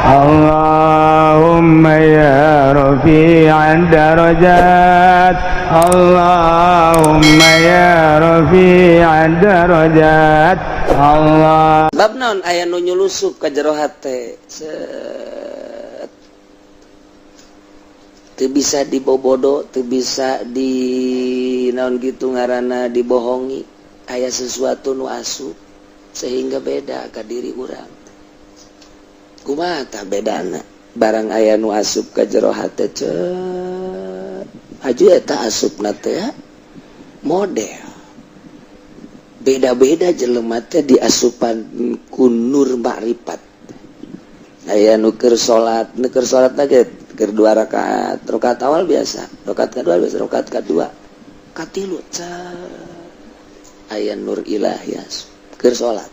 اللهم يا رفيع الدرجات، اللهم يا رفيع الدرجات، الله. Bab naon aya nu nyulusup ka jero hate. Set. Teu bisa dibobodo, teu bisa di naon gitu ngaranna, dibohongi. Aya sesuatu nu asup sehingga beda ka diri urang. Kumaha tah bedana? Barang aya nu asup ka jero hate, cet, aju eta asupna teh model beda-beda. Jelema teh diasupan ku nur makrifat. Aya nu keur salat, nu keur salat ge keur dua rakaat, rakaat awal biasa, rakaat kedua biasa, rakaat kedua, katilu, cet, aya nur ilahi asup keur salat.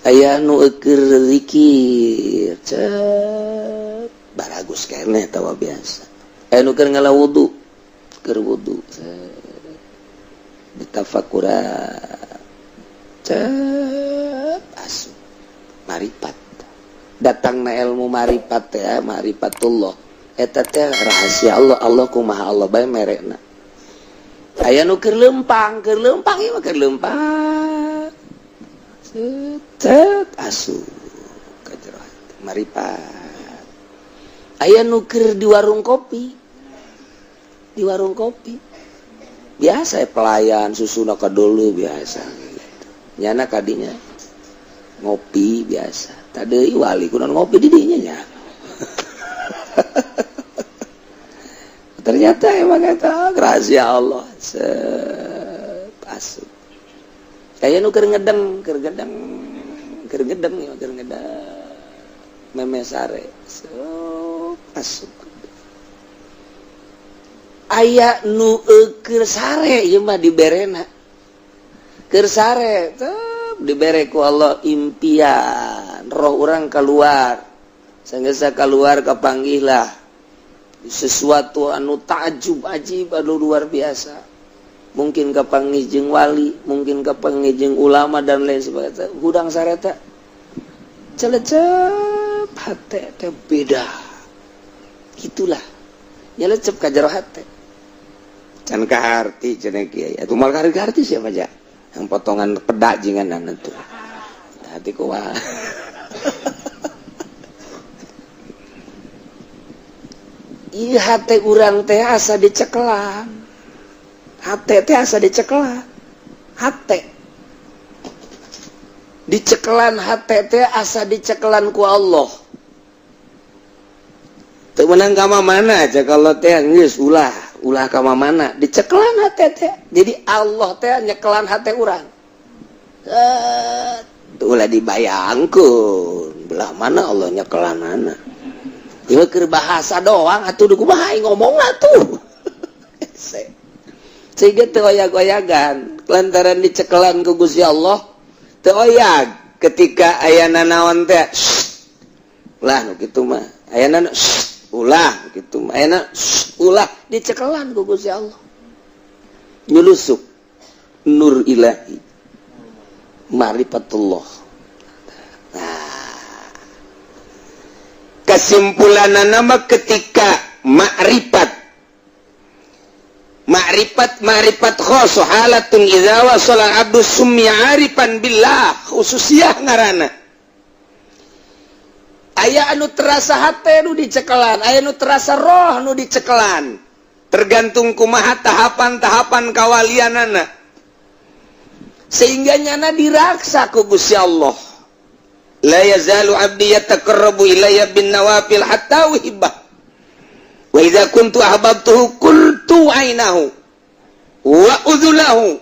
Aya nu keur zikir, cet, baragus keneh tawa biasa. Aya nu keur ngala wudu, keur wudu, cet, ditafakura, cet, asup maripat. Datang na ilmu maripat ya, marifatullah eta teh rahasia Allah. Allah kumaha, Allah bae merekna. Aya nu keur lempang, keur lempang ieu mah, keur lempang, cet, asup ka jero hate maripat. Aya nu keur di warung kopi, di warung kopi biasa ya, pelayan susuna ka dulu biasa gitu. Nyana kadinya ngopi biasa tadi, wali kunaon ngopi di dinya nya. Ternyata emang eta rahasia Allah. Set, asup. Kayak nu keur ngedeng, keur ngedeng, keur ngedeng ya, keur ngedeng meme sare, set, asup. Aya nu keur sare ieu mah, diberena keur sare, tep, dibere ku Allah impian, roh orang keluar. Sanggeus keluar, kapanggihlah sesuatu anu takjub, ajib, anu luar biasa. Mungkin kapanggih jeung wali, mungkin kapanggih jeung ulama, dan lain sebagainya. Hudang sare teh celecep hate teh beda gitulah, nyelecep ka jero hate. Can kaharti cenah kiai atuh, moal kaharti siapa aja yang potongan pedak jingan tuh hati kumaha. Iya, hate urang teh asa dicekelan, hate teh asa dicekelan, hate dicekelan, hate teh asa dicekelan ku Allah. Teu meunang ka mana cek Allah teh, geus ulah, ulah ka mana. Dicekelan hate teh. Jadi Allah teh nyekelan hate urang. Eh, ulah dibayangkeun belah mana Allah nyekelanana. Ieu keur bahasa doang atuh, kumaha ngomong atuh sehingga teu oyag-oyagan lantaran dicekelan ku Gusti Allah. Teu oyag ketika aya nanaon teh, ulah nu kitu mah, aya ulah gitu mah, aya ulah. Dicekelan ku Gusti Allah, nyulusup nur ilahi, marifatullah. Nah, kesimpulan nama ketika makrifat, makrifat, makrifat khos, halatun idza wasala abdu summiya arifan billah, khususiyah ngaranna. Aya anu terasa hate nu dicekelan, aya nu terasa roh nu dicekelan, tergantung kumaha tahapan-tahapan kawalianana, sehingga nyana diraksa ku Gusti Allah. La yazalu abdi yataqarrabu ilayya bin nawafil hatta uhibbah, wa idza kuntu ahbabtuhu kuntu ainahu wa udzulahu,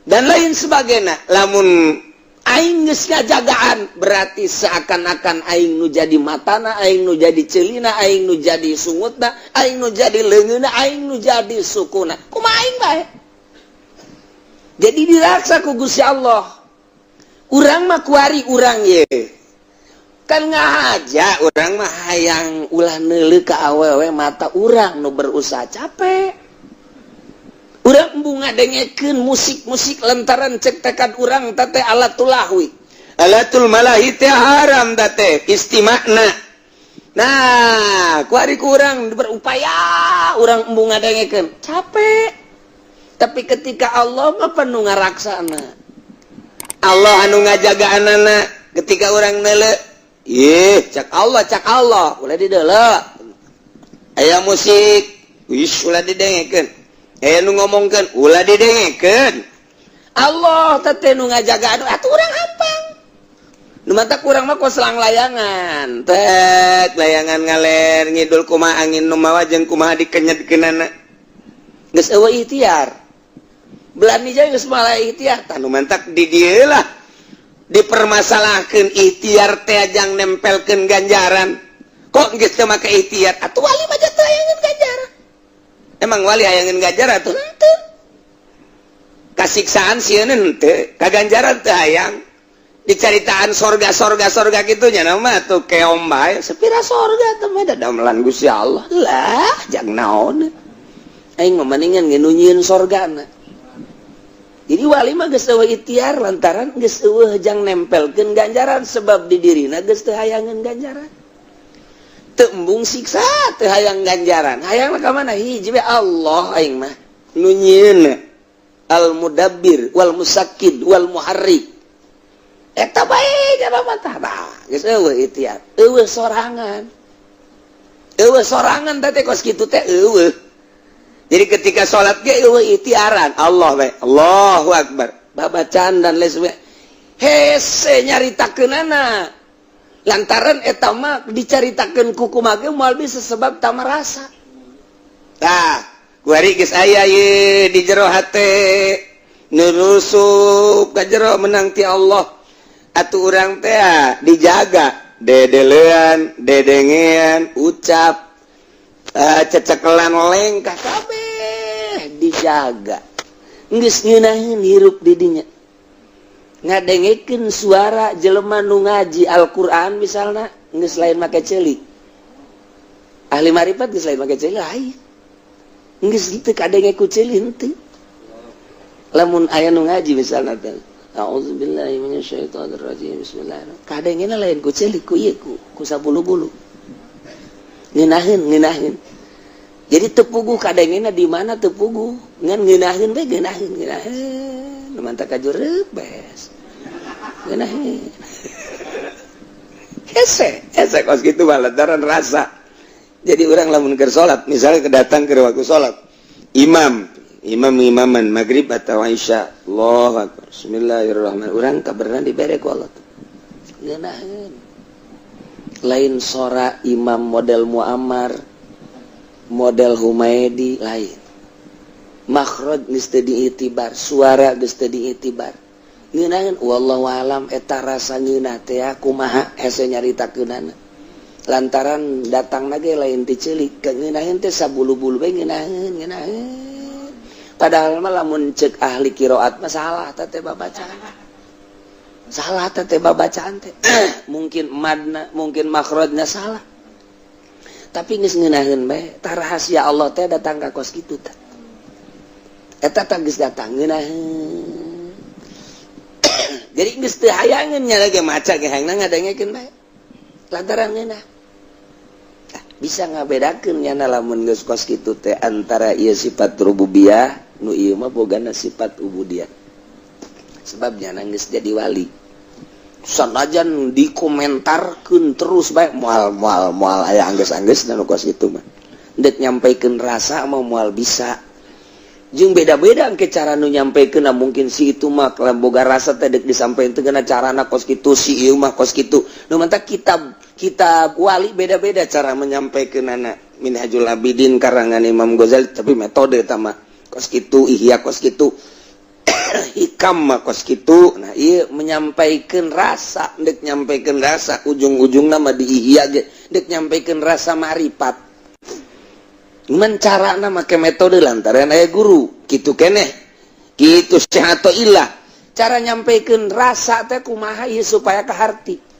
dan lain sebagainya. Lamun aing geus ngajagaan, berarti seakan-akan aing nu jadi matana, aing nu jadi celina, aing nu jadi sungutna, aing nu jadi leungeunna, aing nu jadi sukuna, kumaha aing bae. Jadi diraksa ku Gusti Allah. Urang mah kuari, urang ye kan ngahaja, urang mah hayang ulah neuleuh ka awewe, mata urang nu berusaha capek. Urang embung ngadengekeun musik-musik lantaran cek tekad urang teh alatul lahwi. Alatul malahi teh haram teh istimakna. Nah, kuari kurang berupaya urang embung ngadengekeun, capek. Tapi ketika Allah mah penuh ngaraksana, Allah anu ngajaga anana. Ketika urang nele, ih, cak Allah, cak Allah, ulah dideuleu. Aya musik, wis, ulah didengekeun. Aya nu ngomongkeun, ulah didengekeun. Allah teh nu ngajaga. Anu atuh urang hampang. Nu matak urang mah kos selang layangan tek layangan ngaler ngidul, kumaha angin nu mawa jeung kumaha dikenyetkeunana, geus eueuh ikhtiar. Belani jeung geus malah ikhtiar. Tah, nu mantak di dieu lah dipermasalahkeun ikhtiar teh jang nempelkeun ganjaran. Kok geus teu make ikhtiar atuh? Wali mah teu hayangeun ganjaran. Emang wali hayangeun ganjaran atuh? Henteu. Kasiksaan sieun henteu, kaganjaran teu hayang. Dicaritaan sorga, sorga, sorga gitunya nama tuh keom bae sepira sorga teh mah damelan Gusti Allah lah, jang naon aing mah, mendingan nu nyieun sorgana. Jadi wali mah geus eueuh ikhtiar lantaran geus eueuh jang nempelkeun ganjaran, sebab di dirina geus teu hayangeun ganjaran, teu embung siksa, teu hayang ganjaran. Hayang ka mana? Hiji we, Allah. Aing mah nu nyieun, al mudabbir wal musakkid wal muharrik, eta bae jaba mah. Tah, geus eueuh ikhtiar, eueuh sorangan, eueuh sorangan teh kos kitu teh eueuh. Jadi ketika salat ge eueuh ikhtiaran, Allah we, Allahu akbar, babacaan dan lain sebagainya. Hese nyaritakeunana lantaran eta mah dicaritakeun ku kumaha ge moal bisa, sebab tama rasa. Tah, kuari geus aya ye di jero hate, nurusuk ka jero, menang ti Allah. Atuh urang teh dijaga dedelean, dedengean, ucap, cecekelan, lengkah kabeh dijaga. Geus ngeunaheun hirup di dinya, ngadengekeun suara jelema nu ngaji Al-Qur'an misalna, geus lain make ceuli. Ahli marifat geus lain make ceuli, lain, geus teu kadenge ku ceuli henteu. Lamun aya nu ngaji misalna teh, "A'udzubillahi minasyaitonirrajim, bismillahirrahmanirrahim," kadengena lain ku ceuli, ku ieu, ku sabulu-bulu. Ngeunaheun, ngeunaheun. Jadi teu puguh kadengena di mana, teu puguh, ngan ngeunaheun we, ngeunaheun, ngeunaheun. Nu mantak kajureup beres, ngeunaheun. Hese, hese kos kitu mah lantaran rasa. Jadi orang lamun keur salat misalnya, kedatang ke waktu salat, imam imam imaman maghrib atau isya, Allah akbar, bismillahirrahmanirrahim, urang kabarna dibere ku Allah ngeunaheun. Lain sora imam model Muammar, model Humaidi, lain. Makhraj geus teu diitibar, suara geus teu diitibar, ngeunaheun. Wallahu alam eta rasa ngeunah teh kumaha, hese nyaritakeunana lantaran datang lagi lain ti ceuli. Keungeunaheun teh sabulu-bulu bae, ngeunaheun, ngeunaheun. Padahal mah lamun cek ahli qiraat mah salah teh babacaan, salah teh babacaan teh, mungkin madna, mungkin makhrajna salah, tapi geus ngeunaheun bae. Tah, rahasia Allah teh datang ka kos kitu tah. Eta tah geus datang ngeunaheun. Jadi geus teu hayangeun nya lagi, maca ge hayangna ngadengekeun bae lantaran ngeunah. Bisa ngabedakeun nyana lamun geus kos kitu teh antara ieu sifat rububiyah, nu ieu mah bogana sifat ubudiyah, sebabnya geus jadi wali. Sanajan dikomentarkeun terus bae, moal moal moal aya anggeus-anggeus nu kos kitu mah. Dek nyampaikeun rasa mah moal bisa, jeung beda-beda ke cara nu nyampaikeun. Mungkin si itu mah boga rasa teh dek disampaikan teh kana carana kos kitu, si ieu mah kos kitu. Nu mantak kitab kitab wali beda-beda cara menyampaikan anak. Minhajul Abidin karangan Imam Ghazali, tapi metode tama kos kitu, Ihya kos kitu, Hikam mah kos kitu. Nah, iya menyampaikan rasa, dek nyampaikan rasa ujung-ujung nama di Ihya ge dek nyampaikan rasa marifat, mencara nama ke metode lantaran aya guru kitu keneh kitu. Syekh ilah cara nyampaikan rasa teh kumaha ieu supaya kaharti.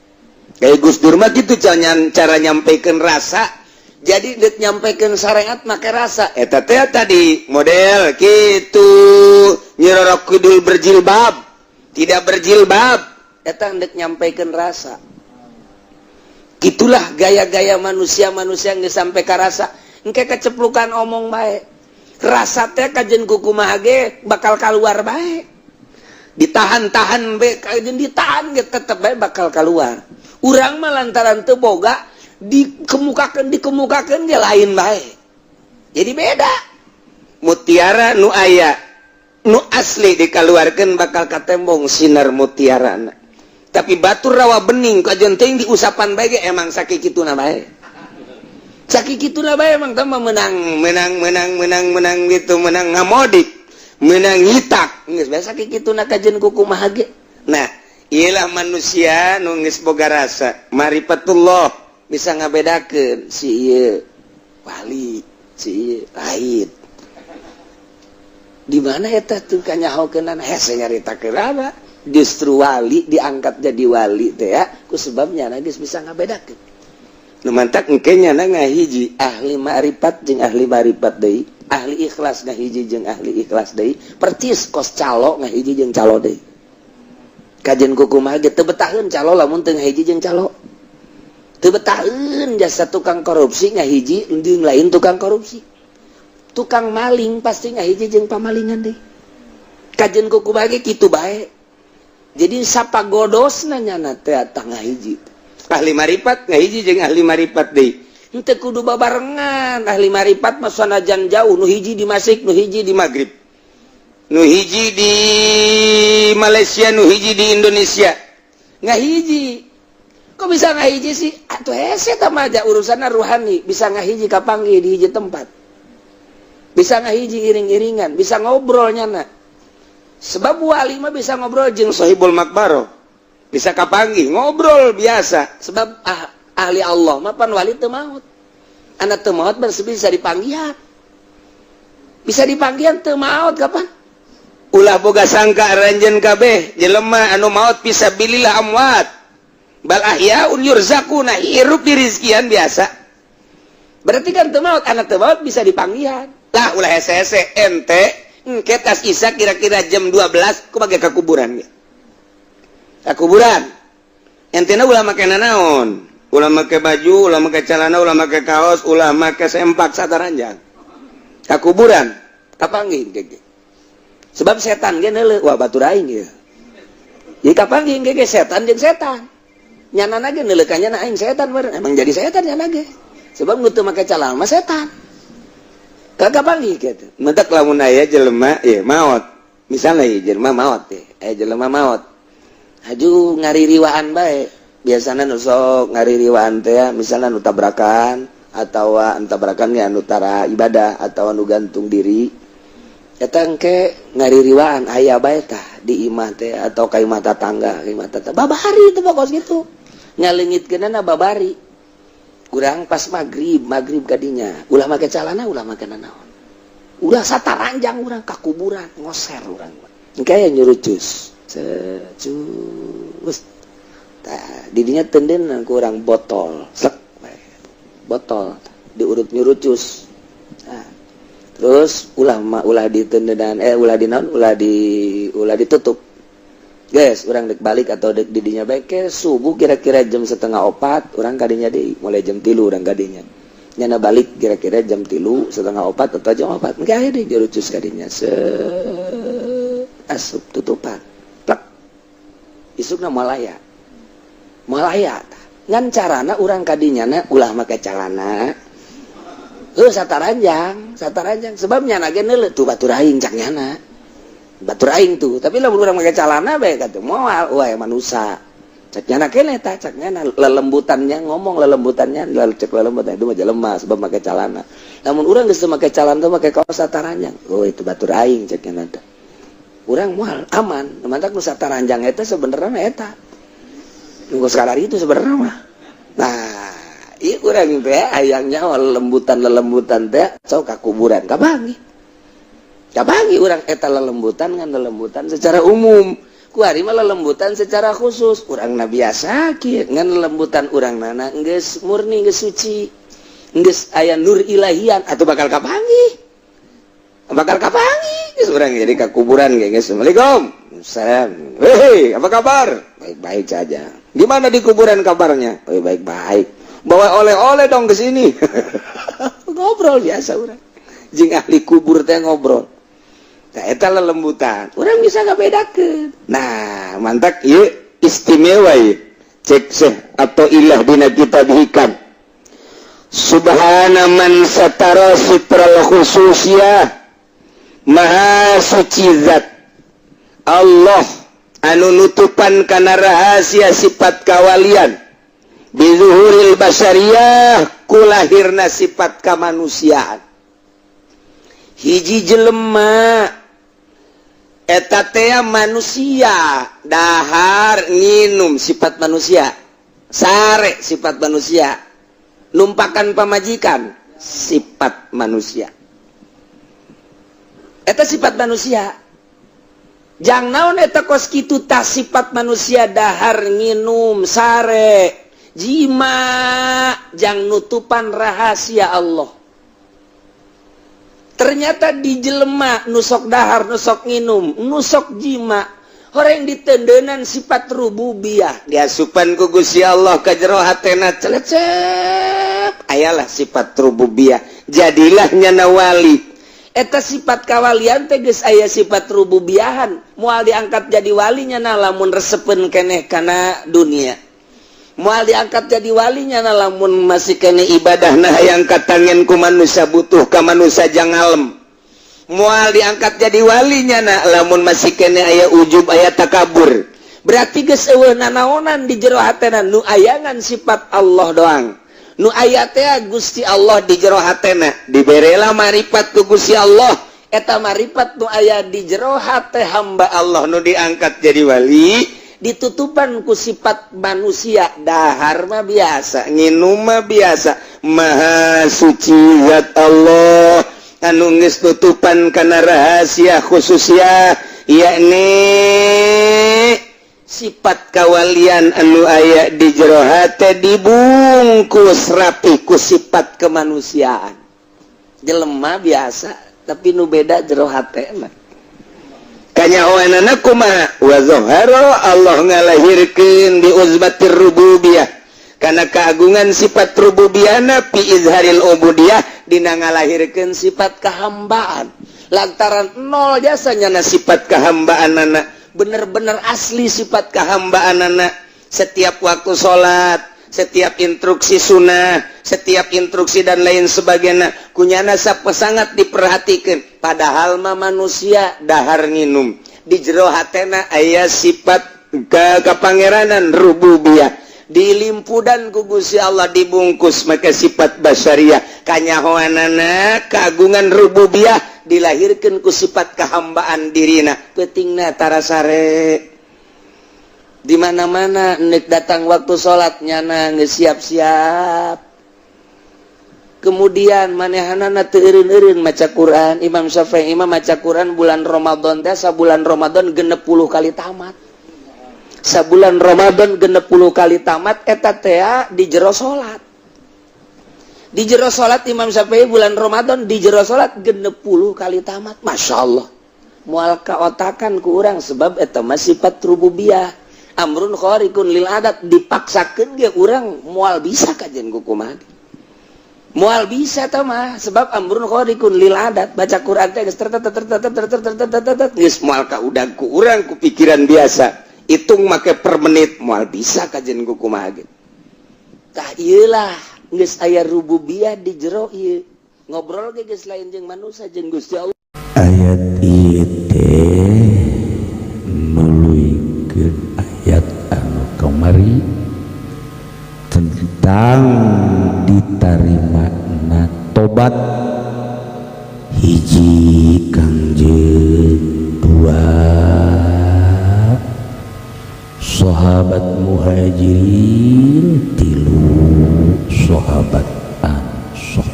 Kayak Gus Dur mah gitu cara nyampaikan rasa. Jadi dek nyampaikan syariat make rasa eta teh tadi model gitu. Nyi Roro Kidul berjilbab, tidak berjilbab. Eta ndek nyampaikan rasa. Gitulah gaya-gaya manusia-manusia geus sampai ka rasa. Engke keceplukan omong bae. Rasa teh kajen kumaha ge bakal keluar bae. Ditahan-tahan bae, kajen ditahan ge tetep bae bakal keluar. Urang mah lantaran teu boga, dikemukakan dikemukakan ge lain bae. Jadi beda. Mutiara nu aya nu asli dikeluarkan, bakal katembong sinar mutiara. Tapi batu rawa bening kajen teuing diusapan bae ge emang sakituna bae, sakituna bae. Emang teh menang menang menang menang menang gitu, menang ngamodik, menang nyitak, geus bae sakituna kajen kumaha ge. Nah, iyalah manusia nu geus boga rasa marifatullah bisa ngabedakeun si ieu wali, si ieu lain. Di mana eta tuh kanyahokeunana? Hese nyaritakeun apa. Justru wali diangkat jadi wali teh ya ku sebabnya geus bisa ngabedakeun. Nu mantak engke nya ngahiji ahli ma'rifat jeung ahli ma'rifat deui, ahli ikhlas ngahiji jeung ahli ikhlas deui, percis kos calo ngahiji jeung calo deui. Kajen kumaha ge teu betaheun calo lamun teu ngahiji jeung calo. Teu betaheun jasa tukang korupsi ngahiji jeung lain tukang korupsi. Tukang maling pasti ngahiji jeung pamalingan deui. Kajen kumaha ge kitu bae. Jadi sapa godosna nyana teh ngahiji. Ahli marifat ngahiji jeung ahli marifat deui. Henteu kudu babarengan. Ahli marifat mah sanajan jauh, nu hiji di Masyrik, nu hiji di Maghrib, nu hiji di Malaysia, nu hiji di Indonesia. Ngahiji. Kok bisa ngahiji sih? Atuh hese tah mah urusanna ruhani. Bisa ngahiji, kapanggih di hiji tempat, bisa ngahiji iring-iringan, bisa ngobrol nyana. Sebab wali mah bisa ngobrol jeung sohibul makbaro, bisa kapanggih, ngobrol biasa. Sebab ahli Allah mah pan wali teu maut. Anak teu maut berarti bisa dipanggihan, bisa dipanggihan, teu maut kapan. Ulah boga sangka aranjeun kabeh jelema anu maut fisabilillah amwat, bal ahyaun yurzaquna, hirup dirizkian biasa. Berarti kan teu maut. Anak teu maut bisa dipanggihan. Lah, ulah hese-hese ente. Engke tas Isya kira-kira jam 12 ku bage ka kuburan ge. Ka kuburan entena ulah make nanaon, ulah make baju, ulah make celana, ulah make kaos, ulah make sempak, sataranjang ka kuburan, kapanggih ge. Sebab setan ge neuleuh, wah, batur aing ieu. Jadi kapanggih ge setan jeung setan. Nyana ge neuleuh ka nyana, aing setan meureun. Emang jadi setan nyana ge. Sebab nu teu make celana mah setan. Kagak panggih gitu. Mentak lamun aya jelema ya maot, misalnya ya jelema maot ya, aya jelema maot haju ngaririwaan bae. Biasanya nu sok ngaririwaan teh ya, misalnya nu tabrakan atau tabrakan ya, nu tara ibadah atau nu gantung diri. Eta engke ngaririwaan aya bae tah di imah teh atau ka imah tatangga, ka imah tetangga. Babari itu pokos gitu. Ngaleungitkeunana babari. Kurang pas maghrib, maghrib kadinya. Ulah make calana, ulah make nanaon. Ulah sataranjang urang ka kuburan, ngoser urang. Engke aya nyurucus. Secus. Tah, didinya tenden ku urang botol, slek bae. Botol diurut nyurucus. Nah, terus ulah ulah ditendenan, ulah di naon, ulah ditutup. Guys, urang dek balik atau dek didinya bae ke subuh kira-kira jam 3.30 urang kadinya deui, mulai jam 3 urang kadinya. Nyana balik kira-kira jam 3, 3.30 atau jam 4. Engke aya deui dirucus kadinya. Se asup tutupan. Plek. Isukna moal aya. Moal aya tah. Ngan carana urang kadinya na ulah make calana. Heuh, sataranjang, sataranjang. Sebab nyana ge neuleuh tuh batur aing cak nyana. Batur aing tuh, tapi lamun urang make calana bae katuh moal, wah manusa. Cak nyana keneh tah, cak nyana lelembutannya ngomong, lelembutannya cek lelembutan itu mah jelema sebab make calana. Lamun urang geus teu make calana tuh make kaos sataranjang. Oh, itu batur aing cak nyana teh. Urang moal aman, mantak nu sataranjang eta sebenarnya eta. Nunggu sekadar itu sebenarnya mah. Nah, iya urang teh hayangnya lelembutan lelembutan teh sok ka kuburan kapanggih. Kapanggih urang eta lelembutan, ngan lelembutan secara umum. Kuari mah lelembutan secara khusus. Urang na biasa kieu, ngan lelembutan urang nana geus murni, geus suci. Geus aya nur ilahian atau bakal kapanggih. Bakal kapanggih geus urang jadi ka kuburan ge geus, "Assalamualaikum." "Salam." "Hei, apa kabar?" "Baik-baik saja." "Gimana di kuburan kabarnya?" "Oh, baik-baik." "Bawa oleh-oleh dong ke sini." Ngobrol biasa urang jeung ahli kubur teh, ngobrol. Nah, eta lelembutan urang bisa ngabedakeun. Nah, mantak ieu istimewa ieu. Cek Syekh Athoillah dina kitab Hikam, "Subhana man satara sitral khususiyah." Maha suci zat Allah anu nutupan kana rahasia sifat kawalian, bizuhuril basyariyah, kulahirna sifat kemanusiaan. Hiji jelema eta teh manusia, dahar nginum sifat manusia, sare sifat manusia, numpakan pamajikan sifat manusia, eta sifat manusia. Jang naon eta kos kitu tah sifat manusia, dahar nginum, sare, jima, jang nutupan rahasia Allah. Ternyata di jelema nusok dahar, nusok nginum, nusok jima, orang ditendenan sifat rububiyah, diasupan ku Gusti Allah ka jero hatena, celecep ayalah sifat rububiyah, jadilah nyana wali. Eta sifat kawalian teh geus aya sifat rububiahan. Moal diangkat jadi walinya na lamun resepen keneh kana dunia. Moal diangkat jadi walinya na lamun masih keneh ibadah nah yang katangen ku manusia, butuh ka manusia jang ngalem. Moal diangkat jadi walinya na lamun masih keneh aya ujub, aya takabur. Berarti geus eueuh nanaonan di jero hatena, nu ayangan sifat Allah doang. Nu aya teh Gusti Allah di jero hatena. Diberela marifat ku Gusti Allah. Eta marifat nu aya di jero hate hamba Allah nu diangkat jadi wali, ditutupan ku sifat manusia, dahar mah biasa, nginum mah biasa. Maha suci zat Allah anu geus tutupan kana rahasia khususnya, yakni sifat kawalian anu aya di jero hate dibungkus rapi ku sifat kemanusiaan. Jelema biasa, tapi nu beda jero hate mah. Kanyahoanana kumaha? Wa zahara, Allah ngalahirkeun, bi uzmatir rububiyah, karena keagungan sifat rububiyahna, fi izharil ubudiyah, dina ngalahirkeun sifat kehambaan. Lantaran nol jasanya na sifat kehambaan anak, bener-bener asli sifat kehambaan anak. Setiap waktu salat, setiap instruksi sunnah, setiap instruksi dan lain sebagainya, kunyana sangat diperhatikan. Padahal mah manusia, dahar nginum. Di jero hatena aya sifat ke kepangeranan rububiyah, dilimpudan ku Gusti Allah, dibungkus maka sifat basyariah. Kanyahoanana keagungan rububiyah dilahirkan ku sifat kehambaan dirina. Peutingna tara sare di mana-mana, nek datang waktu salat nyana geus siap-siap. Kemudian manehanana teu eureun-eureun maca Quran. Imam Syafi'i imam maca Quran bulan Ramadan teh sabulan Ramadan 60 kali tamat. Sabulan Ramadan 60 kali tamat eta teh di jero salat. Di jero salat Imam Syafi'i bulan Ramadan di jero salat 60 kali tamat. Masya Allah, moal kaotakan ku urang, sebab eta mah sifat rububiyah, amrun khariqun lil adat. Dipaksakeun ge urang moal bisa kajen ku kumaha, moal bisa tah mah, sebab amrun khariqun lil adat. Baca Quran teh geus geus moal kaudag ku urang ku pikiran biasa. Hitung make per menit moal bisa kajen ku kumaha ge. Tah, ieu lah geus aya rububiyah di jero ieu. Ngobrol ge geus lain jeung manusia, jeung Gusti Allah. Ayat ieu teh nuluykeun ayat anu kamari tentang diterima na tobat. Hiji Kangjeng, dua sahabat Muhajirin, tilu sahabat Ansor.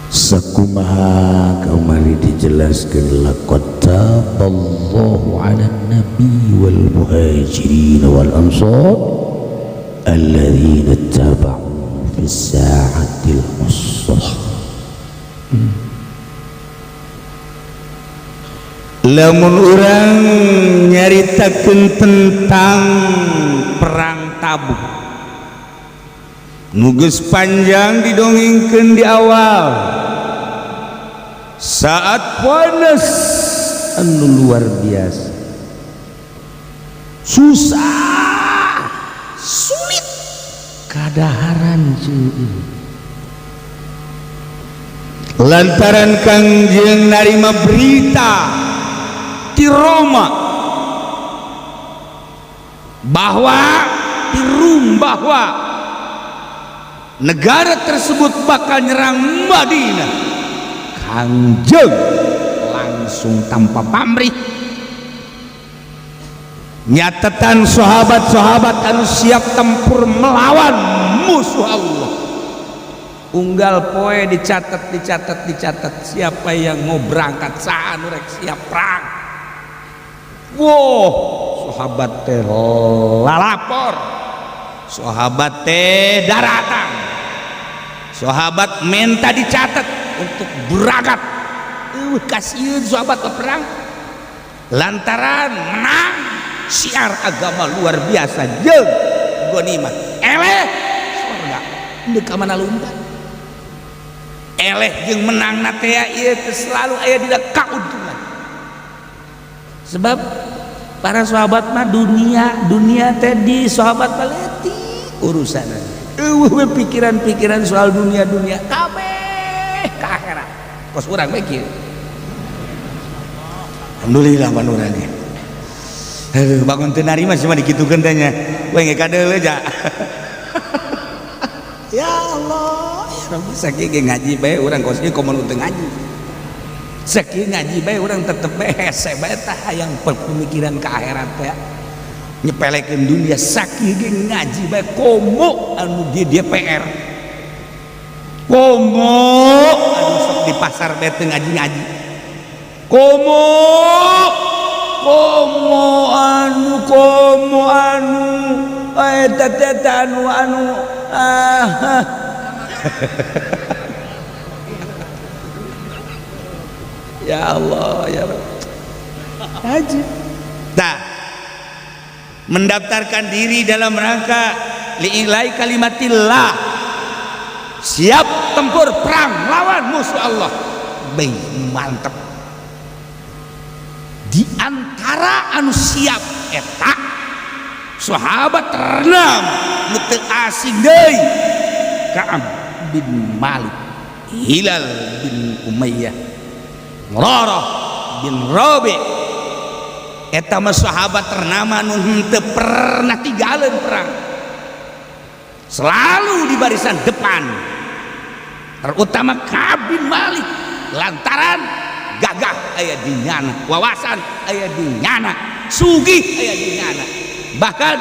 Sakumaha kamari dijelaskan, laqad taballahu 'alan nabi wal muhajirin wal ansar alladzina taba'u fi fi sa'atil usrah. Lamun urang nyaritakeun tentang perang Tabuk nu geus panjang didongengkeun di awal, saat panas anu luar biasa, susah, sulit Kadaharan cuy. Lantaran Kangjeng narima berita di Roma bahwa di Rum bahwa negara tersebut bakal nyerang Madinah, Kangjeng langsung tanpa pamrih nyatetan sahabat-sahabat anu siap tempur melawan musuh Allah. Unggal poe dicatat, dicatat, dicatat siapa yang mau berangkat, saha nu rek siap perang. Wow, sahabat teh lalapor, sahabat teh daratang, sahabat minta dicatat untuk berangkat. Kasihan sahabat ke perang lantaran menang syiar agama luar biasa jeung ghanimah, eleh surga. Ndek ka mana lumpat eleh jeung menang na teh ieu teh selalu aya dina kauntungan, sebab para sahabat mah dunia dunia teh di sahabat paletik urusan, eueuh we pikiran-pikiran soal dunia dunia, kabeh ka akhirat. Kos urang mikir, alhamdulillah man urang ge. Aduh, bangun teu narima sih mah dikitukeun teh nya. We ge kadeuleu ja. Ya Allah, ya Rabbi, sakieu ge ngaji bae urang kos ieu komo nu teu ngaji. Sakieu ngaji bae urang tetep bae hese bae tah hayang pemikiran ka akhirat teh. Nyepelekeun dunia sakieu ge ngaji bae komo anu di DPR. Komo anu sok di pasar bae teu ngaji-ngaji. Komo komo anu komo anu eta teh anu anu ah. Ya Allah, ya Rabb. Haji. Nah, mendaftarkan diri dalam rangka li'ilai kalimatillah, siap tempur perang lawan musuh Allah. Baik, mantep. Di antara anu siap eta sahabat ternam nu teu asing deui, Ka'ab bin Malik, Hilal bin Umayyah, Murarah bin Rabi. Eta mah sahabat ternama nu henteu pernah tinggalin perang, selalu di barisan depan, terutama Ka'ab bin Malik lantaran gagah aya di nyana, wawasan aya di nyana, sugih aya di nyana, bahkan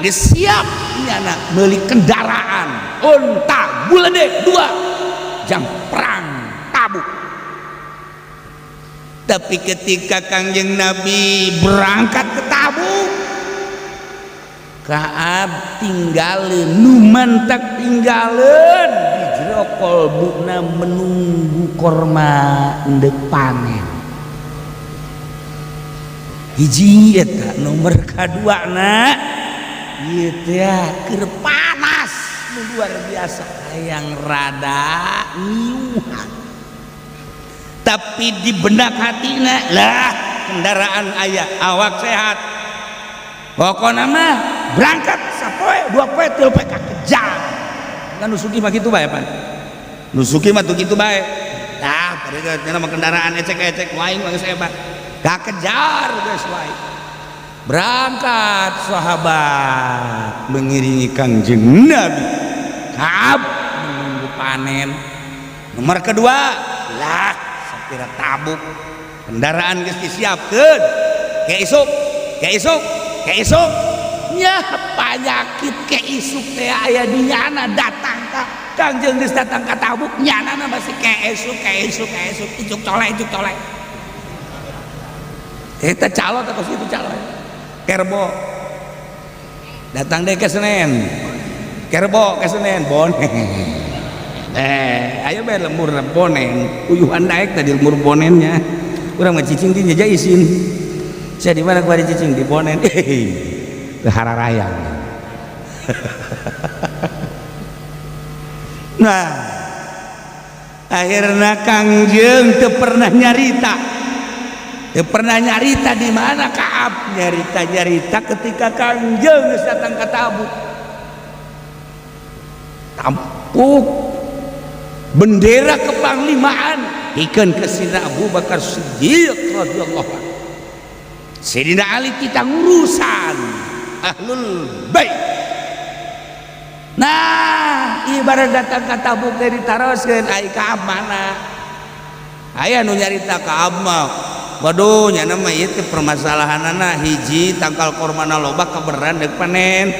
geus siap nyana meuli kendaraan unta buledek 2 jam perang Tabuk. Tapi ketika Kangjeng Nabi berangkat ke Tabuk, Ka'ab tinggalin, nu mantak tinggalin di jero kolbuna menunggu korma endek panen. Hiji eta, nomor kadua na ieu teh keur panas nu luar biasa, hayang rada ngiuhan, tapi di benak hatina lah kendaraan aya, awak sehat, pokokna mah berangkat sapoe 2 poe 3 poe kakejar. Kan nu sugih mah kitu bae pan, nu sugih mah tuh kitu bae. Tah pada mah kendaraan ecek-ecek wae mah geus hebat, kakejar geus wae. Berangkat sahabat mengiringi Kangjeng Nabi. Ka'ab menunggu panen. Nomor kedua lah sapira Tabuk kendaraan geus disiapkeun ke isuk ke isuk ke isuk nya penyakit ke isuk teh aya di nyana datang ka Kangjeng geus datang ka Tabuk, nyana masih ke isuk ke isuk ke isuk, icuk colek icuk colek. Eta calo teh kos kitu calo. Kerbo datang deh ke Senen. Kerbo ka Senen bonen. Ayo bae lembur bonen. Uyuhan daek tadi lembur bonennya. Urang mah cicing di nyeja isin. Saya di mana kuari cicing di bonen. Teu hararayang. Nah, akhirnya Kangjeng teu pernah nyarita. Teu pernah nyarita di mana Kaab, nyarita-nyarita ketika Kangjeng geus datang ka Tabuk. Tampuk bendera kepanglimaan pikeun ke Sidina Abu Bakar Siddiq radhiyallahu anhu. Sidina Ali kita ngurusan ahlul bait. Nah, ibarat datang ka Tabuk teh ditaroskeun ai Kaab mana? Aya nu nyarita Kaab mah. Waduh, nya mah ieu teh permasalahanana hiji tangkal kormana loba kaberan deuk panen.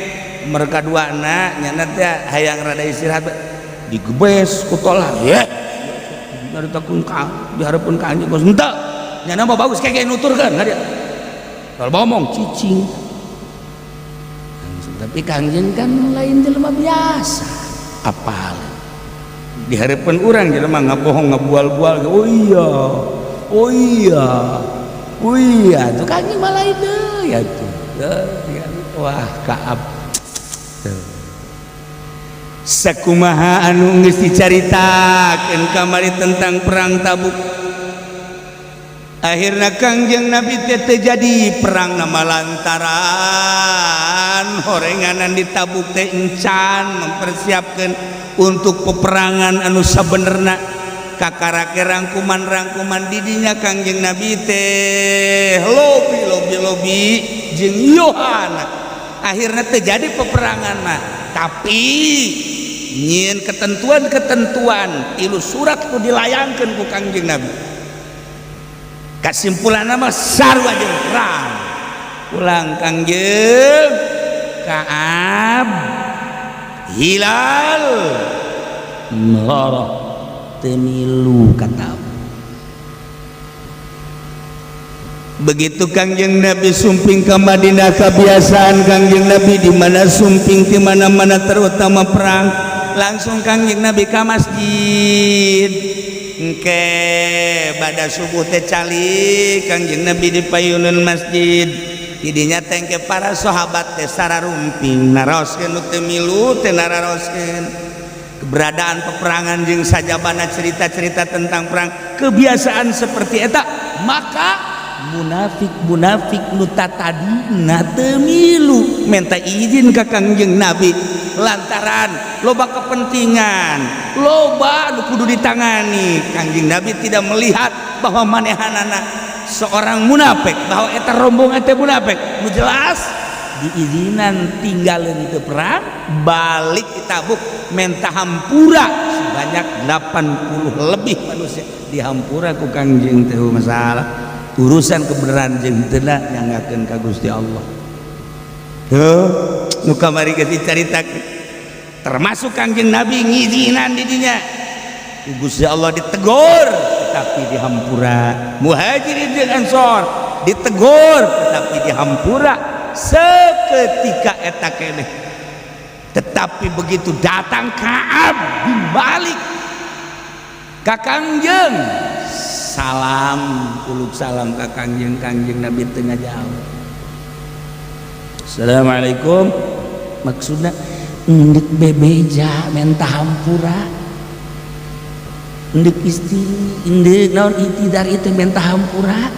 Mereka duana nyana teh hayang rada istirahat digebes ku tolah ye. Nyaritakeun ka dihareupeun ka anjeun geus henteu. Nyana mah bagus kege nuturkeun ka dia. Kalau ngomong cicing. Tapi Kangjeng kan lain jelema biasa. Apal di harapan orang jelema ngabohong ngabual-bual. Oh iya, oh iya, oh iya. Tuh Kangjeng mah lain deui ya tuh. Wah Kaab. Sakumaha anu geus dicaritakeun kamari tentang perang Tabuk. Akhirnya Kangjeng Nabi teh terjadi perang nama lantaran horenganan di Tabuk teh encan mempersiapkan untuk peperangan anu sabenerna kakarake rangkuman-rangkuman didinya Kangjeng Nabi teh lobi lobi lobi jeung Yohana. Akhirnya terjadi peperangan mah tapi nyieun ketentuan-ketentuan tilu surat ku dilayangkeun ku Kangjeng Nabi. Kesimpulan nama sarua jeung perang pulang Kangjeng Kaab Hilal ngorok temilu kata. Begitu Kangjeng Nabi sumping ke Madinah, kebiasaan Kangjeng Nabi di mana sumping di mana-mana terutama perang, langsung Kangjeng Nabi ke masjid. Engke pada subuh teh calik Kangjeng Nabi di payunan masjid. Didinya tengke para sahabat teh sararumping naroskeun nu teu milu teh nararoskeun keberadaan peperangan jeung sajabana cerita-cerita tentang perang, kebiasaan seperti eta. Maka munafik-munafik nu tatadina teu milu minta izin ka Kangjeng Nabi lantaran loba kepentingan, loba nu kudu ditangani. Kangjeng Nabi tidak melihat bahwa manehanana seorang munafik, bahwa eta rombongan teh munafik. Nu jelas diizinan tinggalin teu perang, balik di Tabuk menta hampura sebanyak 80 lebih manusia dihampura ku Kangjeng teh. Masalah urusan kebenaran jeung teu nyanggakeun ka Gusti Allah. Tuh nu kamari geus dicaritakeun termasuk Kangjeng Nabi ngizinan didinya ku Gusti Allah ditegur tetapi dihampura. Muhajirin jeung Ansor ditegur tetapi dihampura seketika eta keneh. Tetapi begitu datang Kaab bin Malik ka Kangjeng, salam uluk salam ka Kangjeng, Kangjeng Nabi teu ngajawab. Assalamualaikum, maksudna endek bebeja menta hampura, endek isti endek naon itidar itu menta hampura.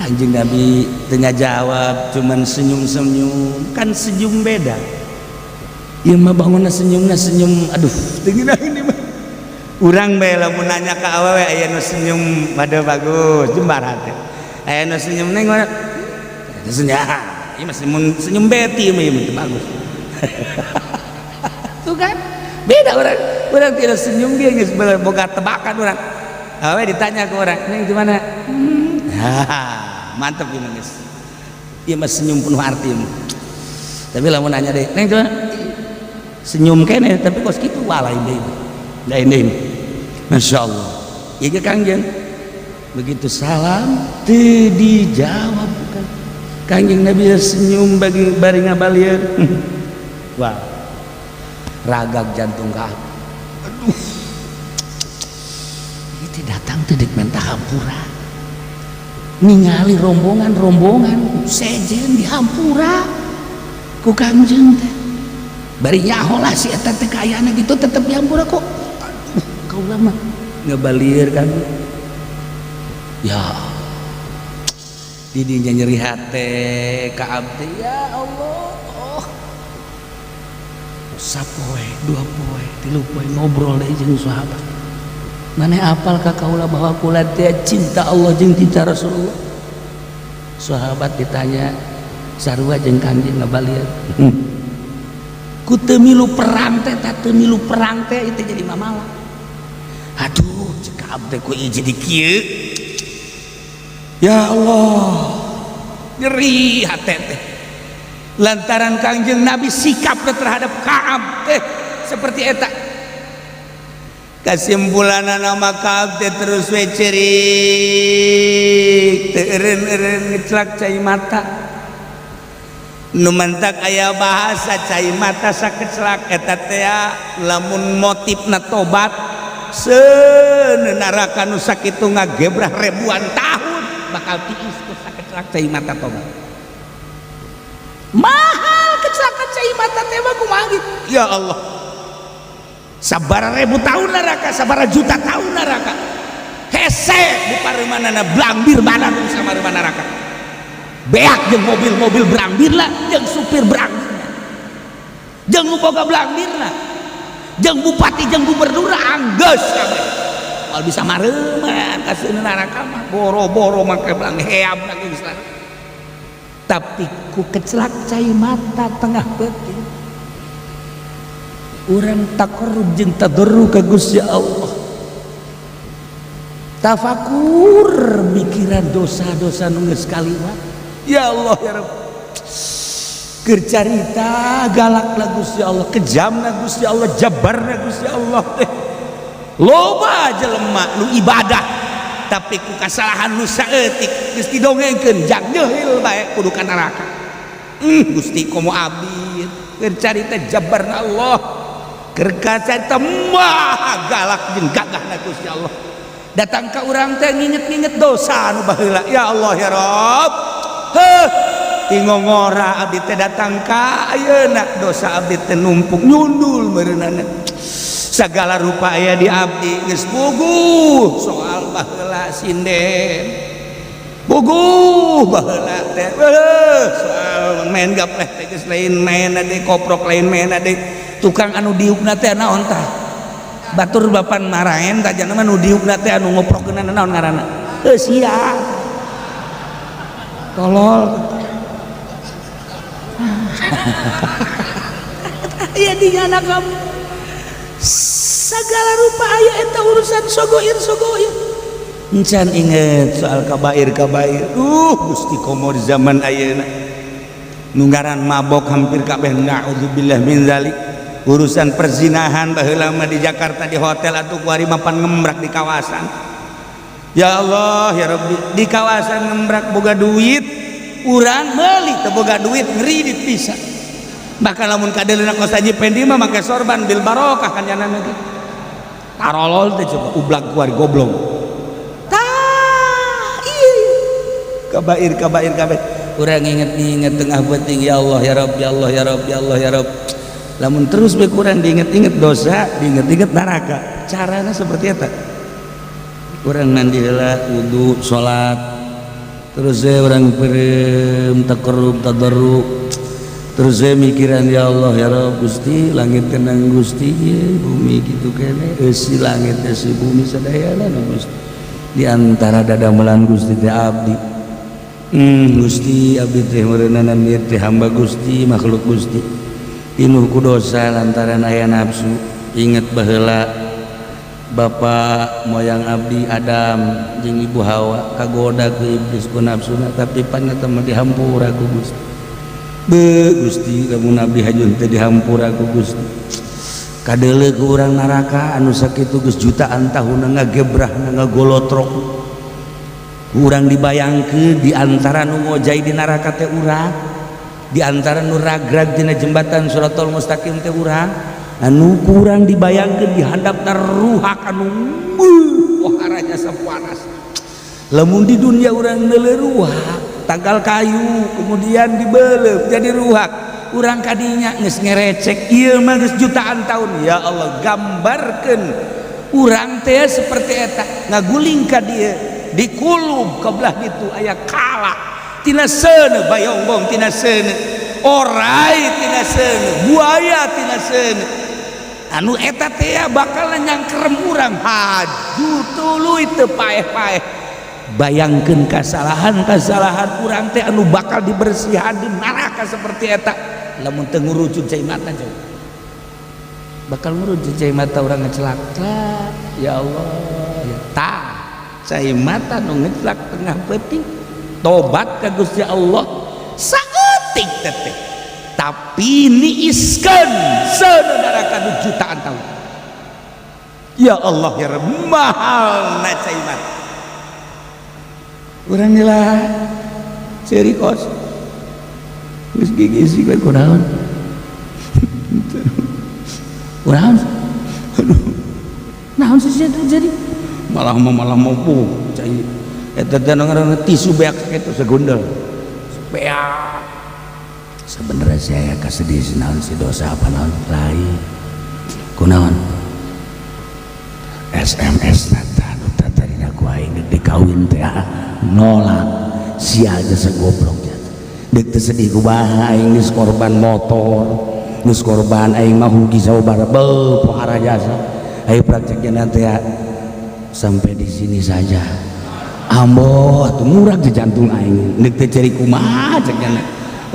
Kangjeng Nabi teu ngajawab, cuman senyum-senyum. Kan senyum beda ieu mah, bangunna senyumna senyum aduh teu ngeunah ini mah. Urang bae lamun nanya ka awewe aya nu senyum pada bagus jembar hate, aya nu senyum neng mana senyum ieu mah senyum, senyum beti mah ieu mah teu bagus. Tuh kan beda orang, orang tidak senyum dia geus boga tebakan orang. Awewe ditanya ke orang neng gimana, mantep ieu mah geus, ieu mah senyum penuh arti mah. Tapi lamun nanya deh neng gimana senyum kene tapi kos kitu wah lain deui, lain deui. Masya Allah. Ieu Kangjeng begitu salam teu dijawab bukan Kangjeng Nabi senyum bagi bari ngabalieur. Wah. Ragag jantung ka, aduh, itu datang teh dek minta hampura, ningali rombongan-rombongan sejen dihampura ku Kangjeng teh, bari nyaho lah si eta teh kaayana gitu, tetep dihampura kok. Aduh, kaula mah ngebalir kan ya, didinya nyeri hate ka abdi. Ya Allah, oh. Sapoe, 2 poe, 3 poe ngobrol deui jeung sahabat, "Maneh apal ka kaula bahwa kula teh cinta Allah jeung cinta Rasulullah?" Sahabat ditanya sarua jeung Kangjeng, ngabalir ku teu milu perang teh, tah teu milu perang teh itu jadi mamala. Aduh, cek abdi, ku ieu jadi kieu. Ya Allah, nyeri hate teh lantaran Kangjeng Nabi sikap terhadap Kaab teh seperti eta. Kesimpulan nama Kaab teh terus we cerik, teu eureun-eureun ngeclak cai mata. Nu mantak aya bahasa cai mata sakeclak eta teh, lamun motifna tobat, seuneu neraka nu sakitu ngagebrah ribuan tahun bakal tiis ku sakeclak cai mata tobat. Mahal kecelakaan cai mata teh mah, kumaha gitu. Ya Allah, sabara ribu tahun neraka, sabara juta tahun neraka, hese di pareumanana blambir badan sama neraka, beak jeung mobil-mobil blambir lah, jeung supir blambir, jeung nu boga blambir lah, jeung bupati jeung gubernur, anggeus kabeh moal bisa mareuman ka neraka mah, boro-boro make blang heam geus. Tapi ku kecelak cai mata tengah peuting urang taqarrub jeung tadarru ka Gusti Allah, tafakur mikiran dosa-dosa nu geus kaliwat. Ya Allah, ya Rabb, keur carita galak lah Gusti Allah, kejamna Gusti Allah, jabarna Gusti Allah teh. Loba jelema nu ibadah, tapi ku kasalahan nu saeutik geus didongengkeun jang jeuhil bae kudu ka neraka. Gusti, komo abdi? Keur carita jabarna Allah, keur carita maha galak jeung gagahna Gusti Allah, datang ka urang teh nginget-nginget dosa nu baheula. Ya Allah, ya Rabb, heuh, tingongora abdi teh datang ka ayeuna, dosa abdi teh numpuk nyundul meureunana, segala rupa aya di abdi, geus puguh soal baheula sinden, puguh baheula teh soal main gapleh teh geus lain main deui, koprok lain main deui, tukang anu diukna teh naon tah, batur bapan maraen tah, jangan mah nu diukna teh anu ngoprokeunna naon ngaranna, heuh sia tolol ya di anak kamu segala rupa aya eta urusan sogoir sogoir. Encan inget soal kabair kabair. Gusti, komo di zaman ayeuna nu ngaran mabok hampir kabeh, naudzubillah min zalik. Urusan perzinahan, baheula mah di Jakarta di hotel, atuh kuari mapan ngembrak di kawasan. Ya Allah, ya Rabbi, di kawasan ngembrak, boga duit urang meuli, teu boga duit ngeridit bisa. Bahkan lamun kadeuleuna kos Haji Pendi mah make sorban bil barokah kan jangan lagi tarolol teh, coba ublak kuari goblok tah. Iya, kabair kabair kabair, urang inget-inget tengah peuting. Ya Allah, ya Rabb, ya Allah, ya Rabb, ya Allah, ya Rabb. Lamun terus be kurang diinget-inget dosa, diinget-inget neraka, caranya seperti eta: urang mandi heula, wudu, salat, terus saya urang perem, taqarrub, tadarru, terus saya mikiran, ya Allah, ya Rabb, Gusti, langit kenang Gusti, bumi gitu kene, eusi langit eusi bumi sadayana Gusti, di antara dadamelan Gusti teh abdi. Gusti, abdi teh meureunana ieu teh hamba Gusti, makhluk Gusti, pinuh ku dosa lantaran aya nafsu. Inget baheula bapak moyang abdi Adam jeung ibu Hawa kagoda ku iblis, ku nafsuna, tapi pan eta mah dihampura ku Gusti. Be Gusti, lamun abdi hajun teh dihampura ku Gusti, kadeuleu ku urang neraka anu sakitu geus jutaan tahun ngagebrah, ngagolotrok. Urang dibayangkeun di antara nu ngojay di neraka teh urang, di antara nu ragrag tina jembatan Shirathal Mustaqim teh urang. Anu kurang dibayangkeun di handapna ruhak anu waharanya sapanas. Lamun di dunia urang neuleuh ruhak, tanggal kayu kemudian dibeleup jadi ruhak. Urang kadinya geus ngerecek ieu mah geus jutaan tahun. Ya Allah, gambarkeun urang teh seperti eta ngaguling ka dieu dikulub ka belah ditu aya kala tina seuneu bayongbong tina seuneu orai tina seuneu buaya tina seuneu anu eta teh bakal nyangkerem urang haju tuluy teu paeh-paeh. Bayangkeun kasalahan-kasalahan urang teh anu bakal dibersihan di neraka seperti eta. Lamun teu ngurucut cai mata jauh bakal ngurucut cai mata urang ngecelak. Ya Allah, ya tah cai mata nu ngecelak tengah peuting tobat ka Gusti Allah saeutik teh tapi niiskeun seuneu neraka nu jutaan tahun. Ya Allah ya Rabb, mahal na cai mata urang lah ceurik kos geus gigisi we kunaon kunaon aduh naon sih jadi malah mau cai eta teh ngaranna tisu beak kitu segundel beak. Sebenarnya saya kasedih naon si dosa apa naon lain kunaon SMS nata nu tadina ku aing deuk dikawin teh nolak sia aja segoblok deuk teu sedih kumaha aing geus korban motor geus korban aing mah rugi sabaraha beuh pohara jasa ayo prakteknya nanti ya sampai di sini saja ambo atuh murag di jantung aing deuk teu ceurik kumaha cek nya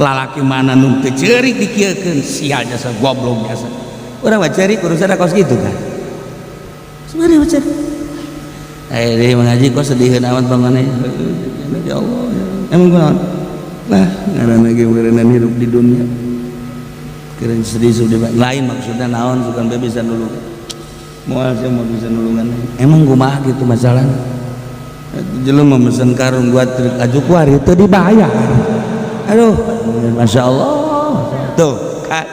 lalaki mana nu teu ceurik dikieukeun sia jasa goblok jasa urang mah ceurik urusan kos kitu kan sebenarnya mah ceurik eh mengaji kok sediheun amat bangunnya ya Allah emang kunaon lah ngaranna ge meureunnan hirup di dunia keren sedih sedih lain maksudnya naon sukan be bisa nulungan moal sia mau bisa nulungan emang kumaha gitu masalahnya jelema mesen karung buat truk aju kuari teu dibayar aduh masya Allah tuh kan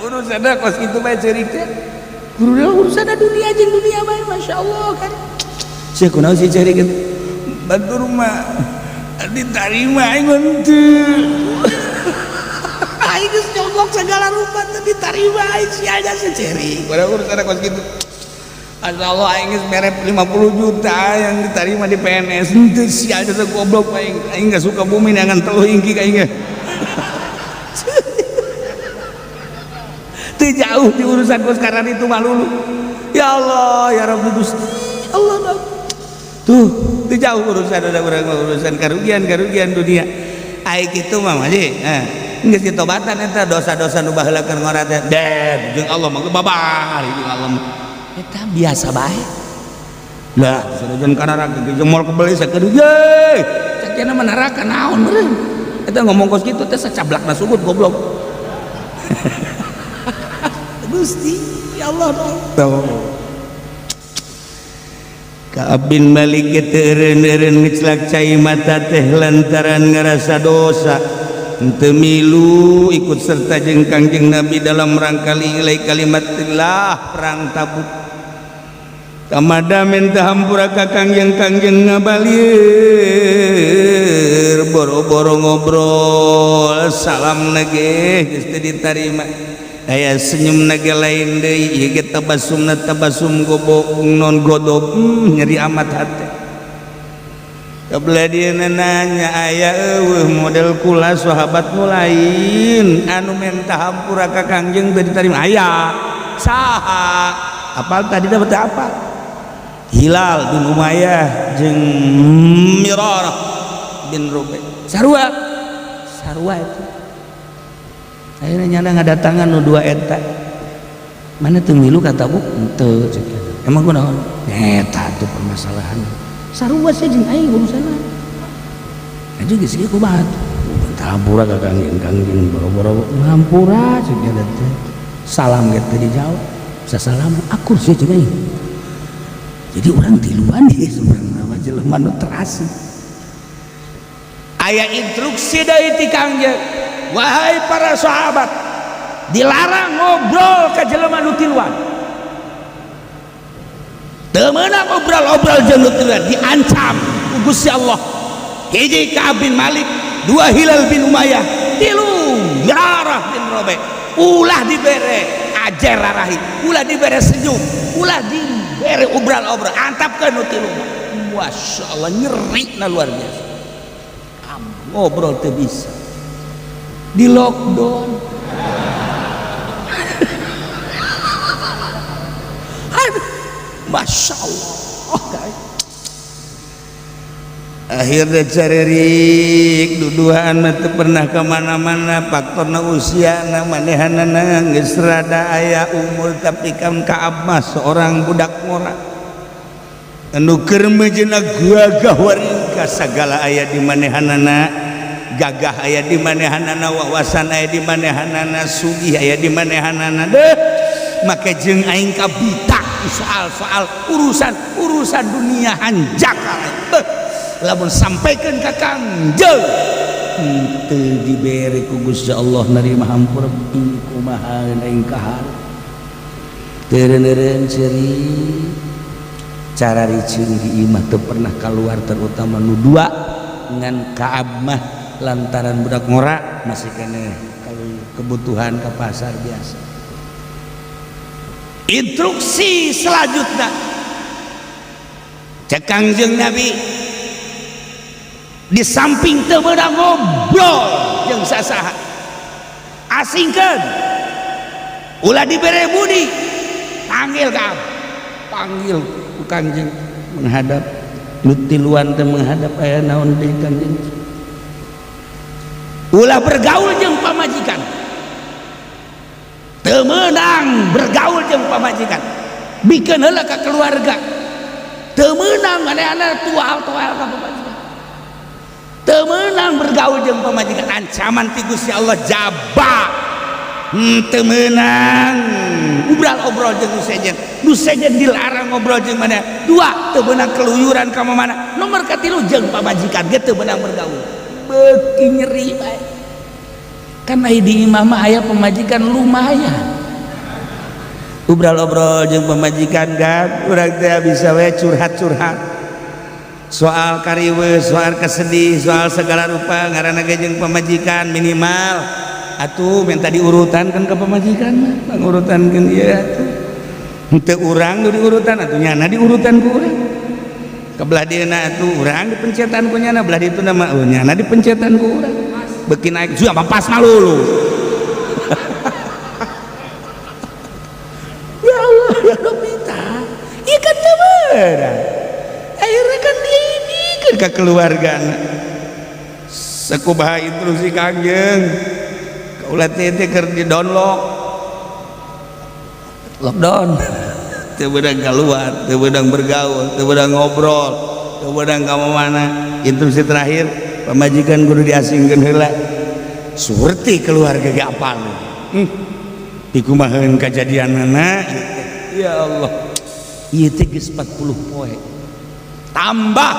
urusanna kos kitu bae ceurik teh kudu urusanna dunia jeung dunia bae masya Allah kan sia kunaon sih ceurik batur mah diterima aing henteu aing geus nyogok segala rupa teu diterima aing sia aja secerik padahal urusanna kos kitu. Masya Allah aing geus mere 50 juta yang diterima di PNS henteu sia aja goblok aing aing gak suka bumi neangan teluh ingki ka aing teu jauh di urusan kos sekarang itu malu ya Allah ya Rabbi Gusti Allah tuh teu jauh urusan ada urang urusan karugian dunia ai kitu mah mah geus ditobatan eta dosa-dosa nu baheula keur ngora teh deh jeung Allah mah babar jeung Allah mah eta biasa bae lah sanajan ka neraka jeung moal kebeli sakedeung ye cek cenah mah neraka naon meureun eta ngomong kos kitu teh sacablakna sugut goblok Gusti ya Allah dong. Ka'ab bin Malik teu eureun-eureun ngecelak cai mata teh lantaran ngerasa dosa henteu milu ikut serta jeung Kangjeng Nabi dalam rangka li'ilai kalimatillah perang Tabuk. Kamada minta hampura ka Kangjeng Kangjeng ngabalir boro-boro ngobrol salam nage geus teu ditarima aya senyum nage lain deui ieu ge tabasumna tabasum gobok non godob nyeri amat hati. Kebelah dia nanya aya eueuh model kula sahabat nu lain anu menta hampura ka Kangjeng teu diterima aya saha apal tadi dapat apa Hilal bin Umayyah jeung Mirarah bin Rubai sarua sarua itu akhirnya nyana ngadatangan nu dua eta mana teu milu kata bu henteu cek emang kunaon eta tuh permasalahan sarua sih jeung aing urusanna aja geus ieu kumaha hampura ka Kangjeng Kangjeng boro-boro ngampura cek nya teh salam ge teu dijawab sasalam akur sih jeung aing jadi orang tiluan ieu sebenarnya mah jelema nu terasi aya instruksi dari ti Kangjeng wahai para sahabat Dilarang ngobrol ka jelema nu tiluan. Teu meunang obrol-obrol jeung nu tiluan, diancam ku Gusti Allah. Hiji Ka'ab bin Malik, dua Hilal bin Umayyah, tilu Murarah bin Rabi. Ulah dibere ajer rarahi, ulah dibere senyum, ulah dibere obral-obral, antapkeun nu tilu. Masya Allah, nyeri na luar biasa. Ngobrol teu bisa. Di lockdown. Aduh, Masya Allah. Akhirnya caririk duduhan mah teu pernah kemana-mana, faktorna usiana manehanana geus rada aya umur, tapi kan Ka'ab mah seorang budak ngora anu keur meujeuhna gagah waringka, sagala aya di manehanana, gagah aya di manehanana, wawasan aya di manehanana, sugih aya di manehanana. Deh make jeung aing kabita soal-soal urusan dunia hanjakal. Lamun sampaikan ka Kangjeng henteu dibere ku Gusti Allah nerima hampura, kumaha aing kahar teureun-eureun ceurik cara riceung di imah teu pernah keluar, terutama nu dua ngan Ka'ab mah lantaran budak ngora masih keneh kalau kebutuhan ke pasar biasa. Instruksi selanjutnya cek Kangjeng Nabi, di samping teu meunang ngobrol jeung sasaha, asingkeun, ulah dibere budi, panggil Ka'ab, panggil ku Kangjeng menghadap nu tiluan teh menghadap, aya naon deui Kangjeng? Ulah bergaul jeung pamajikan, teu meunang bergaul jeung pamajikan, bikeun heula ka keluarga, teu meunang manehna tual-tual ka pamajikan, teu meunang bergaul jeung pamajikan, ancaman ti Gusti Allah jaba. Teu meunang obrol-obrol jeung nu sejen, nu sejen dilarang ngobrol jeung mana. Dua, teu meunang keluyuran ka mana. Nomor katilu, jeung pamajikan ge teu meunang bergaul. Beuki nyeri bae kan aya di imah mah aya pamajikan lumayan obrol-obrol jeung pamajikan kan urang teh bisa we curhat-curhat soal kariwe, soal kesedih, soal segala rupa, ngaranna ge jeung pamajikan minimal atuh minta diurutan kan ke pamajikan mah pangurutankeun ieu atuh henteu urang nu diurutan atuh nyana diurutan ku urang, kebelah dieuna atuh urang dipencetan ku nyana, belah ditu mah oh nyana dipencetan ku urang, beuki naik juga pas malulu. Ya Allah ya Rabbi, tah ieu kan teu beurang. Akhirnya kan diibikeun ka keluargana. Sakumaha instruksi Kangjeng kaulah teh keur di download lockdown, teu beunang keluar, teu beunang bergaul, teu beunang ngobrol, teu beunang ka mana. Instruksi terakhir pamajikan kudu diasingkeun heula. Surti keluarga ge apal. Dikumaheun kajadianana ya Allah. Ieu teh geus 40 poe. Tambah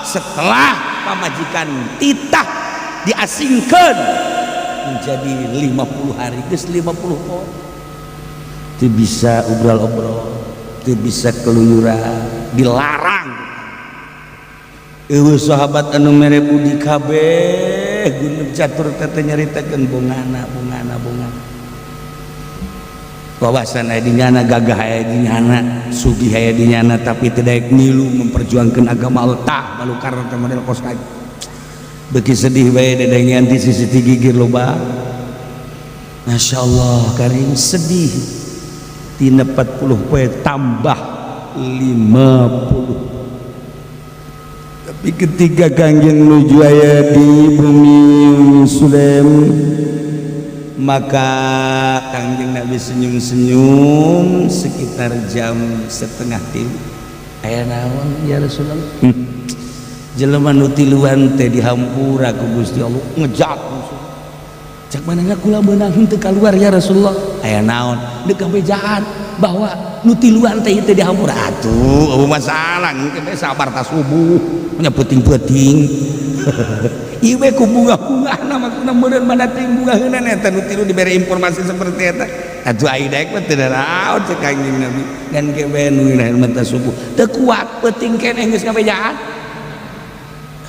setelah pamajikan titah diasingkeun menjadi 50 hari, geus 50 poe. Teu bisa obrol-obrol, teu bisa keluyuran, dilarang. Eueuh sahabat anu mere budi kabeh gunung catur teh nyaritakeun bungana bungana bungana. Wawasan aya di nyana, gagah aya di nyana, sugih aya di nyana, tapi teu daek ngilu memperjuangkeun agama Allah. Tah balukar teh model kos kaji. Beuki sedih bae dedengean ti sisi ti gigir loba. Masya Allah karing sedih. Tina 40 poe tambah 50. Tapi ketika Kangjeng nuju aya di bumi Sulaim, maka Kangjeng Nabi senyum-senyum sekitar jam 2:30. Aya naon ya Rasulullah? Jelema nu tiluan teh dihampura ku Gusti Allah ngejat musuh. Cak manehna kula meunang henteu kaluar ya Rasulullah. Aya naon? Deuk kabejaan bahwa nu tiluan teh teh dihampura. Atuh eueuh masalah engke bae sabar ta subuh nya peuting-peuting. Ieu we ku bunga-bungahna mah. baturna meureun mana teuing bungaheunana eta nu tilu dibere informasi seperti eta. Atuh ai daek mah teu naraon cek Kangjeng Nabi. Ngan ke bae nu mata subuh. Teu kuat peuting keneh geus ngabejaan.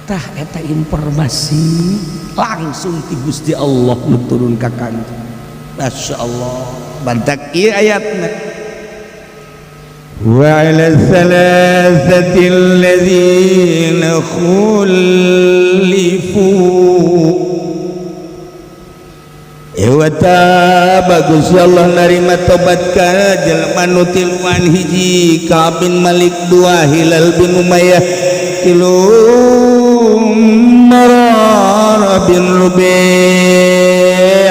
Tah eta informasi langsung ti Gusti Allah nu turun ka Kangjeng. Masya Allah. Bantak ieu ayatna. Wa 'ala thalathati alladzina khulifu Ewa bagus ya Allah narima tobat ka jelema nu tiluan hiji Ka'ab bin Malik dua Hilal bin Umayyah tilu Marara bin Rabi'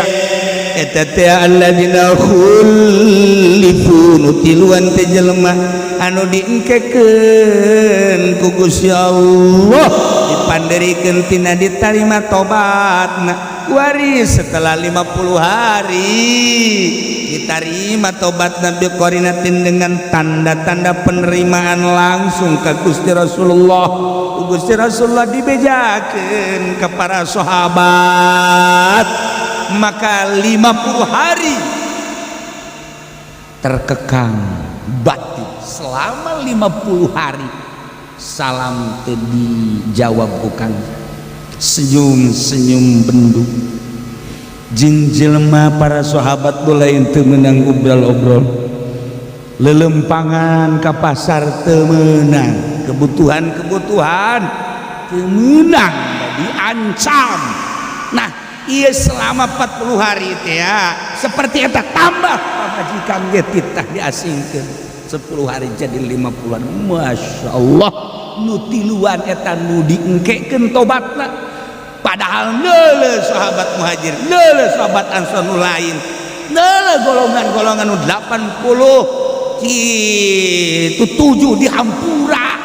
eta teh alladzina khulifu nu tiluan teh jelema anu diengkekeun ku Gusti Allah dipanderikeun tina ditarima tobatna waris setelah 50 hari diterima tobat Nabi qarinatin dengan tanda-tanda penerimaan langsung ke Gusti Rasulullah. Gusti Rasulullah dibejakeun ke para sahabat, maka 50 hari terkekang batin selama 50 hari salam teu dijawab bukan senyum-senyum bendu jeung jelema para sahabat lain teu meunang obrol-obrol lelempangan ka pasar teu meunang kebutuhan-kebutuhan teu meunang diancam. Nah ieu selama 40 hari teh ya seperti eta tambah pamajikan ge titah diasingkeun 10 hari jadi 50-an. Masya Allah nu tiluan eta nu diengkekeun tobatna padahal neuleuh sahabat muhajir neuleuh sahabat ansor nu lain neuleuh golongan-golongan nu 80 kitu 7 dihampura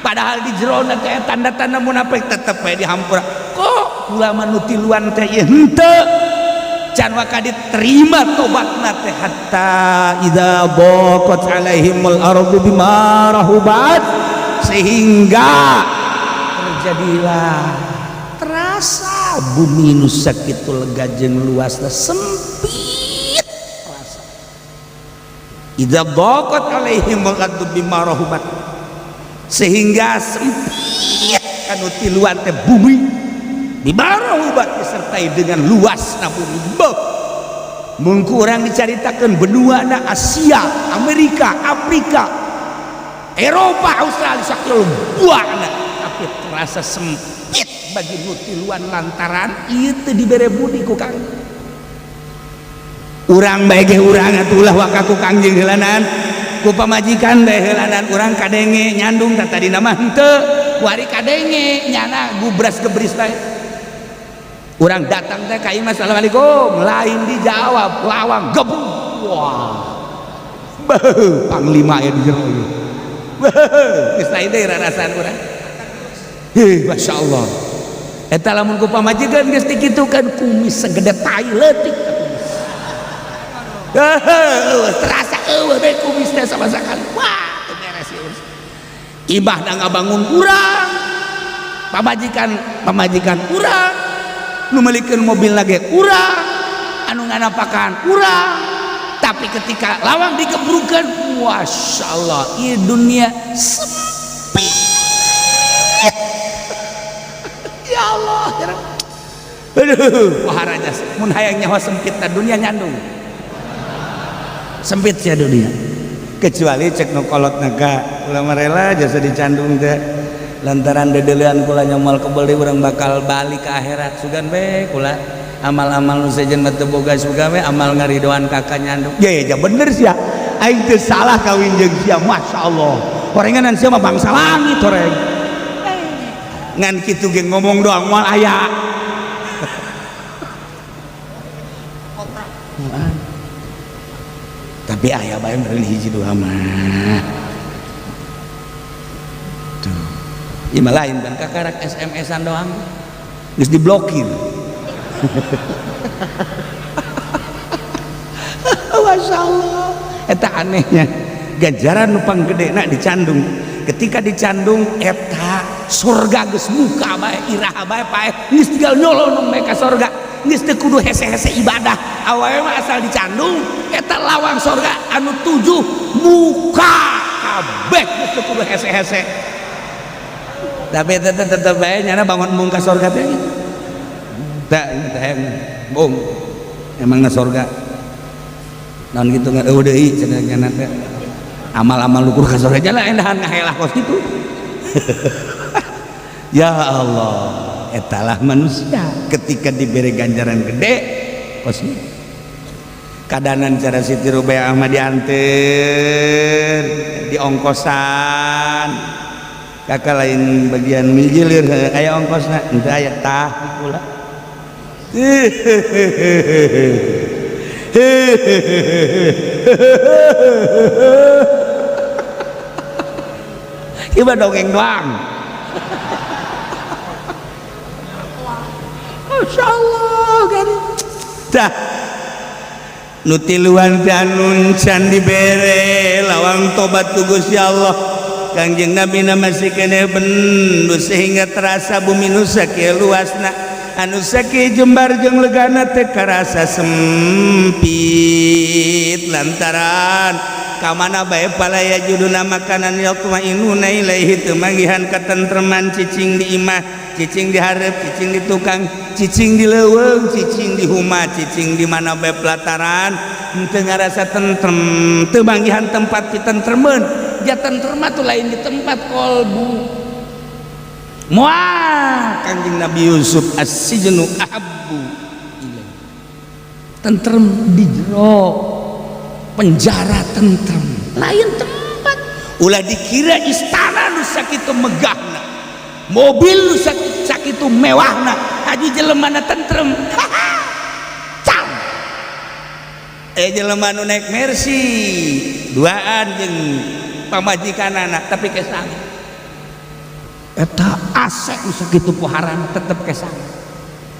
padahal di jerona teh tanda-tanda munafik tetep we dihampura kok ulama nu tiluan teh ieu henteu can waka diterima tobatna teh hatta idza daqat alaihimul ardu bima rahubat sehingga terjadilah terasa bumi nu sakitu lega jeung luasna sempit terasa idza daqat alaihimul ardu bima rahubat sehingga sempit kanu tiluan teh bumi bima rahubat disertai dengan luasna bumi. Beuh mun ku urang dicaritakeun benuana Asia, Amerika, Afrika, Eropa, Australia sakitu buana tapi terasa sempit bagi nu tiluan lantaran ieu teu dibere budi ku Kang. Urang bae ge urang atuh ulah waka ku Kangjeng heulanan ku pamajikan bae heulanan urang kadenge nyandung tah tadina mah henteu kuari kadenge nyana gubras gebris bae urang datang teh ka imah assalamualaikum lain dijawab lawang gebuk wah beuh panglima aya di jero ieu beuh geus lain deui rarasaan urang. Hih Masya Allah eta lamun ku pamajikan geus dikitukeun kumis segede tai leutik kumis terasa eueuh we kumis teh sama sekali wah teu beres ieu ibahna ngabangun urang pamajikan urang nu meulikeun mobil lagi urang anu nganapakan urang tapi ketika lawang digebrukan Masya Allah ieu dunia sempit ya Allah aduh waharaja mun hayang nyawa sempit na dunia nyandung sempit sia dunia kecuali cek nu kolot naga ulah rela jasa dicandung teh lantaran dedelean kula nyamal kebeli urang bakal balik ke akhirat sugan we kula amal-amal nu sejen mah teu boga sugan we amal ngaridoan kakak nyandung. Ya ya bener sia aing teu salah kawin jeung sia Masya Allah horenganan sia mah bangsa langit horeng ngan kitu ge ngomong doang moal aya. Tapi aya bae meureun hiji dua mah tuh ieu mah lain ban kakarak SMS-an doang geus diblokir. Masya Allah eta anehnya ganjaran nu panggedena dicandung ketika dicandung eta surga geus muka bae iraha bae pae geus tinggal nyolonong bae ka surga. Geus teu kudu hese-hese ibadah, awewe mah asal dicandung eta lawang sorga anu 7 muka kabeh, geus teu kudu hese-hese. Tapi tetep tetep bae nyana bangun embung ka sorga teh gitu. Tah teh embung emangna sorga naon gitu, nggak eueuh deui cenah nyana teh amal-amal lukur ka sorga jalan endahan ngahelah kos gitu. Ya Allah, etalah manusia ketika diberi ganjaran gede kos gitu. Kadanan cara Siti Rubiah mah dianter diongkosan, kakak lain bagian mijilir aya ongkosna henteu aya tah pula. Ieu mah dongeng doang. Masya Allah kan. Tah nu tiluan teh anu can dibere lawang tobat ku Gusti Allah. Kangjeng Nabi na masih keneh bendu sehingga terasa bumi nu sakieu luasna, anu sakieu jembar jeung legana teh karasa sempit lantaran kamana bae palaya juduna makanan yatmainuna ilaihi, teu manggihan katentreman, cicing di imah, cicing di hareup, cicing di tukang, cicing di leuweung, cicing di huma, cicing di mana bae pelataran henteu ngarasa tentrem, teu manggihan tempat pitentremeun. Ja tentrem mah tuh lain di tempat, kolbu. Moal Kangjeng Nabi Yusuf as-sijnu ahabbu ilaih, tentrem di jero penjara, tentrem lain tempat. Ulah dikira istana nu sakitu megahna, mobil nu sakitu mewahna, haji jelemana tentrem. Cam jelema nu naik Mercy duaan jeung pamajikan anak tapi kesang eta AC nu sakitu poharana tetep kesang,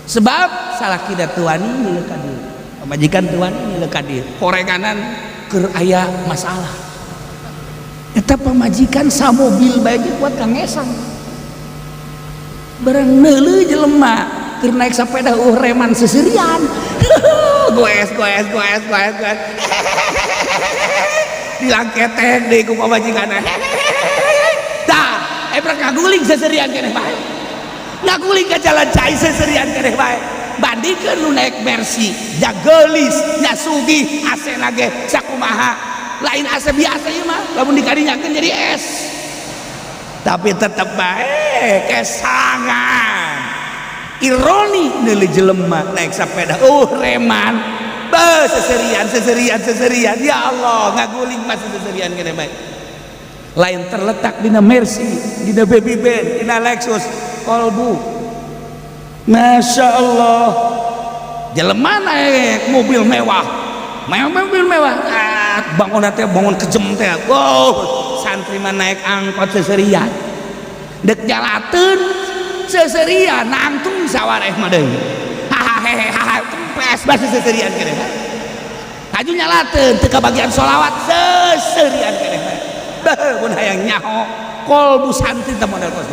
sebab salakina teu wani milu ka dieu, pamajikan teu wani milu ka dieu, horenganan keur aya masalah. Eta pamajikan samobil bae ge kuat ka ngesang, barang neuleuh jelema keur naik sepeda reman seserian, goes goes goes goes goes, dilangketek deui ku pamajikan. Tah ebrek ngaguling seserian keneh bae, ngaguling ka jalan cai seserian keneh bae. Bandingkeun nu naik Mercy, jageulis nya sugih, AC na ge sakumaha, lain AC biasa ieu mah, lamun dikarinyakeun jadi es, tapi tetep bae kesangan. Ironi neuleuh jelema naik sepeda reman be seserian seserian seserian, ya Allah, ngaguling masih seserian keneh bae. Lain terletak dina Mercy, dina Baby Band, dina Lexus, kolbu. Masya Allah, jelema naik mobil mewah, mobil mewah, bangun teh bangun kejem teh, wow, santri mah naik angkot seserian, dek jalateun seserian, nangtung sawareh mah deui, hahaha, kempes basa seserian keneh. Haju nyalateun teu kabagian sholawat seserian keneh. Beuh, mun hayang nyaho kolbu santri teh model kos.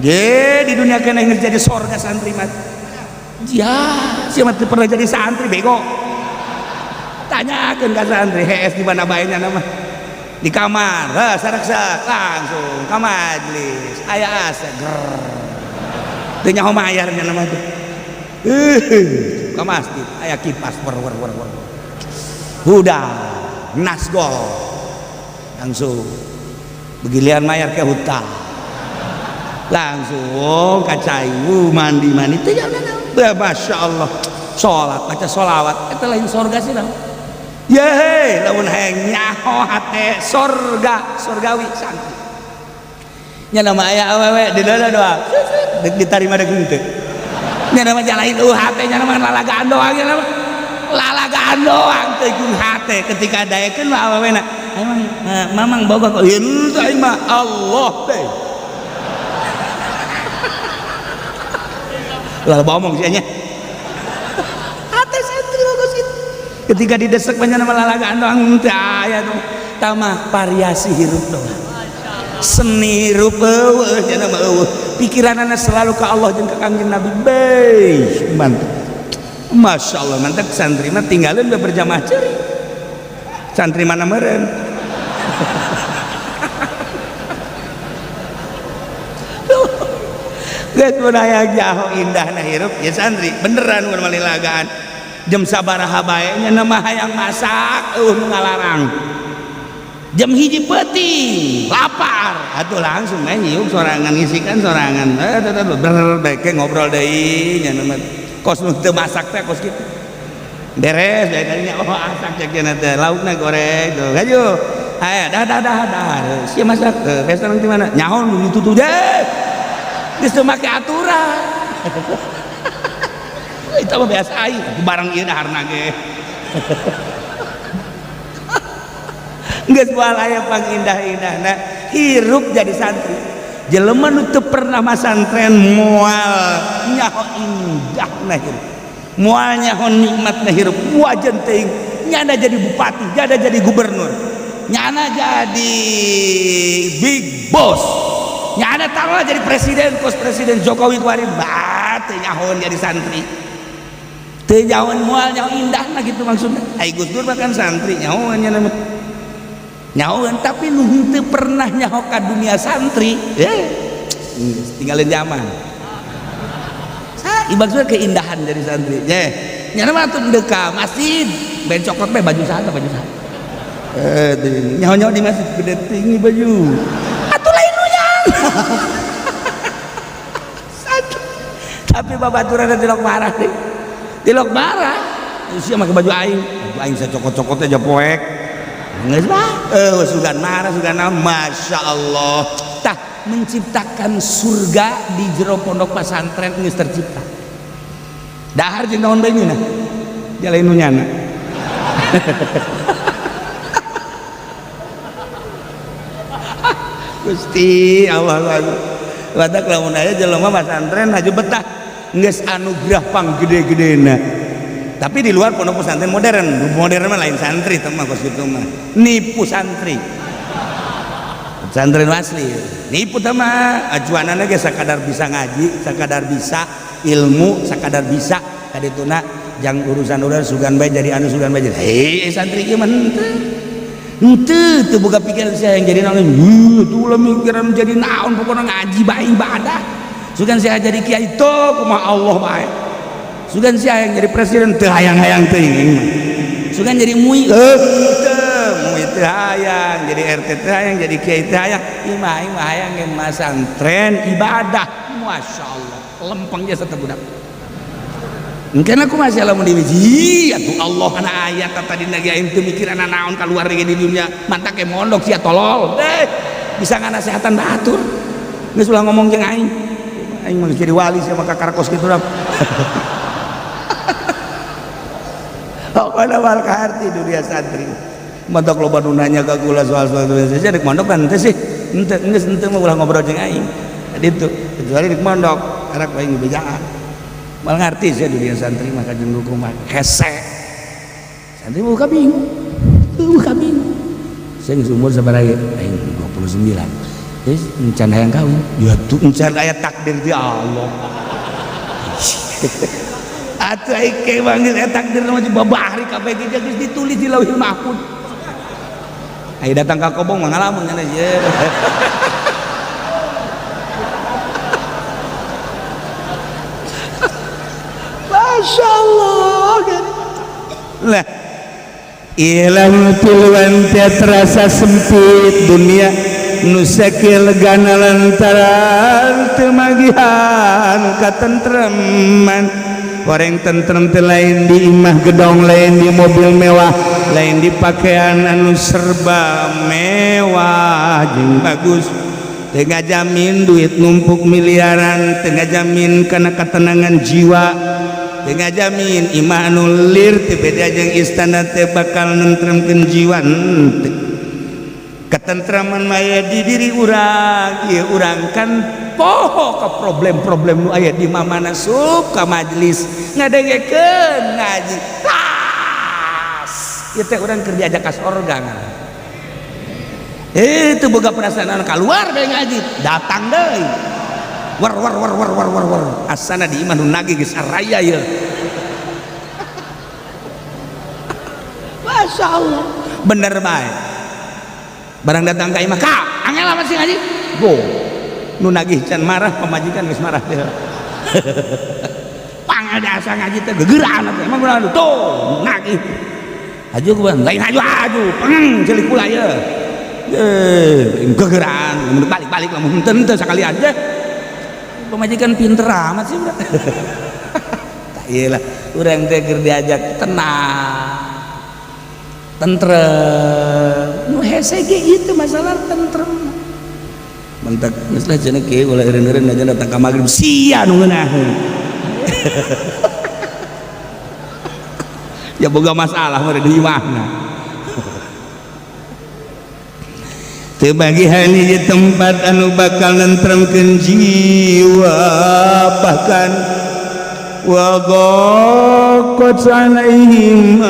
Ge di dunia keneh geus jadi sorga santri mah. Ya, sia mah teu pernah jadi santri, bego. Tanyakeun ka santri, hees di mana bae nya mah. Di kamar, heh saraksak langsung ka majlis, aya AC ger. Teu nyaho mayar nya mah teh. Ka masjid aya kipas wer wer wer wer. Udah nasgol langsung begilian mayar ke hutang langsung kacai mandi mandi teh ya, Masya Allah, sholat, baca sholawat itu lain sorga sih dong. Yehe, lamun hayang nyaho hate sorga sorgawi santri nya nama aya awewe di dalam doa dek ditarima dek henteu nya nama jalain hate nya nama lalagaan doang, nya nama lalagaan doang teu jeung hate. Ketika daekeun mah awewena emang mamang boga kok henteu, aing mah Allah teh lah bomong sih nya hate santri bagus gitu. Ketika didesek banyak nama lalagaan doang teu aya tuh tamah variasi hirup doang, seni hirup eueuh nya nama eueuh, pikiranana selalu ke Allah jeung ka Kangjeng Nabi. Beuh, mantap. Masya Allah mantap santri mah tinggalin udah berjamaah ceri santri mana meren. Geus mun aya jaho indahna hirup ya santri beneran mun malilagaan jam sabaraha bae nya mah hayang masak eueuh nu ngalarang jam 1 peuting lapar atuh langsung we nyiuk sorangan ngisikan sorangan bener bae ngobrol deui nya mah kos nu teu masak teh kos kitu beres bae kalinya oh asak cek cenah teh laukna goreng tuh hayu aya dah dah dah dah sia masak restoran di mana nyaho nu ditutup deh geus teu make aturan. Itu mah biasa aing barang ieu daharna ge. Geus moal aya pangindah-indahna hirup jadi santri. Jelema nu teu pernah masantren moal nyaho indahna hirup. Moal nyaho nikmatna hirup. Wajan teuing nyana jadi bupati, nyana jadi gubernur, nyana jadi big boss, nyana taruhlah jadi presiden kos presiden Jokowi kuari bate nyahoan jadi santri. Teu nyahoan moal nyaho indahna gitu maksudna. Ai Gus Dur mah kan santri nyahoan nya mah. Nyahoan tapi nu henteu pernah nyaho ka dunia santri. Tinggalin zaman. Sa maksudna keindahan dari santri. Nyana mah atuh deuk ka masjid, ben cokot bae baju saha baju saha. Nyaho-nyaho di masjid gede tinggi baju. Atuh lain nu nyaho. Tapi babaturan tilok marah deh. Tilok marah. Sia make baju aing. Baju aing sacokot-cokot aja poek. Geus mah. Sugan marah sugan naon. Masya Allah. Tah menciptakan surga di jero pondok pesantren geus tercipta. Dahar jeung naon bae nyeunah. Jalain nu nyana. Gusti Allah Allah. Batak lamun aya jelema pesantren haju betah geus anugerah panggede-gedena. Tapi di luar pondok pesantren modern, modern mah lain santri teh mah kos kitu mah. Nipu santri. Pesantren asli. Nipu teh mah ajuanana ge sakadar bisa ngaji, sakadar bisa ilmu, sakadar bisa kadituna jang urusan-urusan sugan bae jadi anu sugan bae jadi. Hei santri ieu mah henteu. Henteu teu boga pikiran sia yang jadi naon. Heuh tuh ulah mikiran jadi naon pokona ngaji bae ibadah. Sugan sia jadi kiai teu kumaha Allah bae. Sugan sia yang jadi presiden teu hayang-hayang teuing mah. Sugan jadi MUI teu MUI teu hayang, jadi RT teu hayang, jadi kiai teu hayang. Ieu mah aing mah hayang ge masantren ibadah. Masyaallah, lempeng jasa teh budak. Engkeun aku masih lamun diwiji atuh Allah kana ayat tadi lagi aing teu mikiran naon kaluar di dunia mantak ge mondok sia tolol deh bisa nganasehatan batur geus ulah ngomong jeung aing aing mah jadi wali sia maka karakos kitu dah. Pokona wal kaharti dunia santri mantak loba nu nanya ka kula soal-soal dunia santri rek mondok kan teu sih henteu geus henteu mah ulah ngobrol jeung aing ditu kecuali rek mondok karak aing bejaan mal ngerti saya dunia santri maka jeung hukum mah hese santri buka bingung buka bingung saya geus umur sabaraha aing 29 geus encan hayang kawin ya tuh encan aya takdir di Allah atuh aing ke manggil aya takdir mah babahari kabeh ge geus ditulis di Lauhil Mahfuz aya datang ka kobong mah ngalamun nya ye. Masya Allah. Lah ilang tiluan teh terasa sempit dunia nu sakieu legana lantaran teu magihan katentreman. Goreng tentrem teh lain di imah gedong, lain di mobil mewah, lain di pakaian anu serba mewah jeung bagus. Teu ngajamin duit numpuk miliaran, teu ngajamin kana ketenangan jiwa, teu ngajamin imah anu lir teu beda jeung istana teh bakal nentremkeun jiwa. Henteu. Ketentraman mah di diri urang, ieu urang kan poho ka problem-problem nu aya di mamana sup ka majelis ngadengekeun ngaji. Tas. Ieu teh urang keur diajak ka sorga ngaran. Teu boga perasaan keluar bae ngaji, datang deui. War war war war war war war. Asana di imah nu nagih geus araya ieu. Masya Allah, bener bae. Barang datang ka imah, ka angel amat sih ngaji. Go nu nagih can marah, pamajikan geus marah teh. Pangel asa ngaji teh gegeraan teh, emang kunaon tuh nagih. Haju ku lain haju haju, peng celik kula ye. Ye, gegeraan, mun balik-balik lamun henteu henteu sakalian ye. Pamajikan pinter amat sih udah. Tak iyalah, urang teh keur diajak tenang, tentrem. Nu hese ge itu masalah tentrem. Mentak geus lah cenah kieu, ulah eureun-eureun aja datang ka magrib sia nu ngeunaheun. Ya boga masalah mah di imahna. Teu bagihan hiji tempat anu bakal nentremkeun jiwa, bahkan wa dhaqat alaihim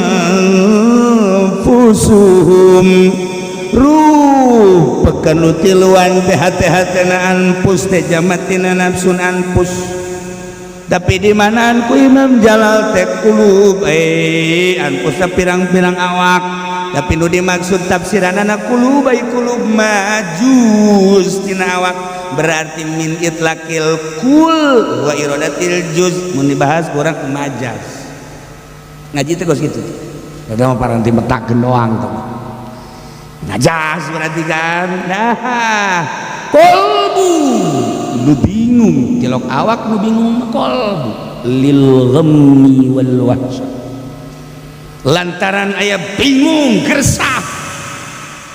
anfusuhum, ruh pekan nu tiluan teh hate-hatena anfus teh jamatina nafsun anfus. Tapi di manaan ku Imam Jalal teh kulub, anfus pirang-pirang awak, tapi nu dimaksud tafsiranana kulub ai kulub majuz tina awak, berarti min itlaqil kul wa iradatil juz. Mun dibahas kurang majaz ngaji teh geus kitu eta mah paranti metakeun doang teh najas berarti kan. Nah, kolbu nu bingung tilok awak, nu bingung kolbu lil ghammi wal wahsy, lantaran aya bingung gersah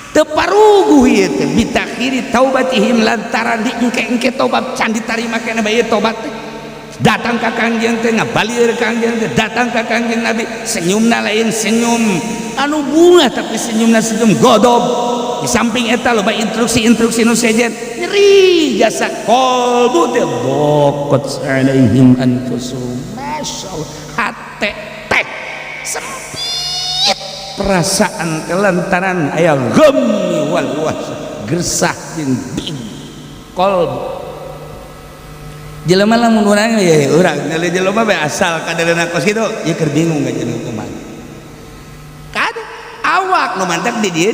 teu paruguh ieu teh bitakhiri taubatihim, lantaran diengke-engke tobat can ditarima keneh bae tobat teh. Datang ka Kangjeng teh ngabalir Kangjeng teh, datang ka Kangjeng Nabi senyumna lain senyum anu bunga, tapi senyumna senyum godob. Di samping eta loba instruksi-instruksi nu sejen nyeri jasa kolbu teh daqat alaihim anfusuhum. Masyaallah, hate teh sempit perasaan kelantaran aya ghammi wal wahsy, gersah jeung bingung kolbu jelema. Lamun urang ya urang nilai jelema bae asal kadeuleuna kos kitu ieu keur bingung gajeun kumaha kade awak nu mantak di dieu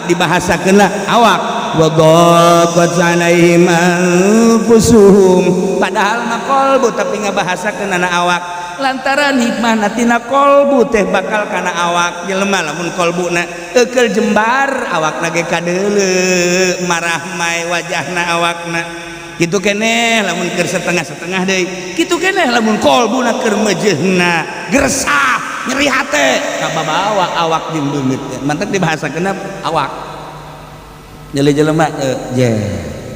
dibahasakeun lah awak wa dhaqat alaihim anfusuhum, padahal mah kolbu tapi ngabahasakeun ana awak, lantaran hikmahna tina kolbu teh bakal kana awak jelema. Lamun kolbuna eukeul jembar, awakna ge kadeuleu marah mai wajahna awakna kitu keneh. Lamun keur setengah-setengah deui kitu keneh, lamun kolbuna keur meujeuhna gersah nyeri hate kababawa awak jeung beungeut teh, mantak dibahasakeun awak. Nyeli jelema je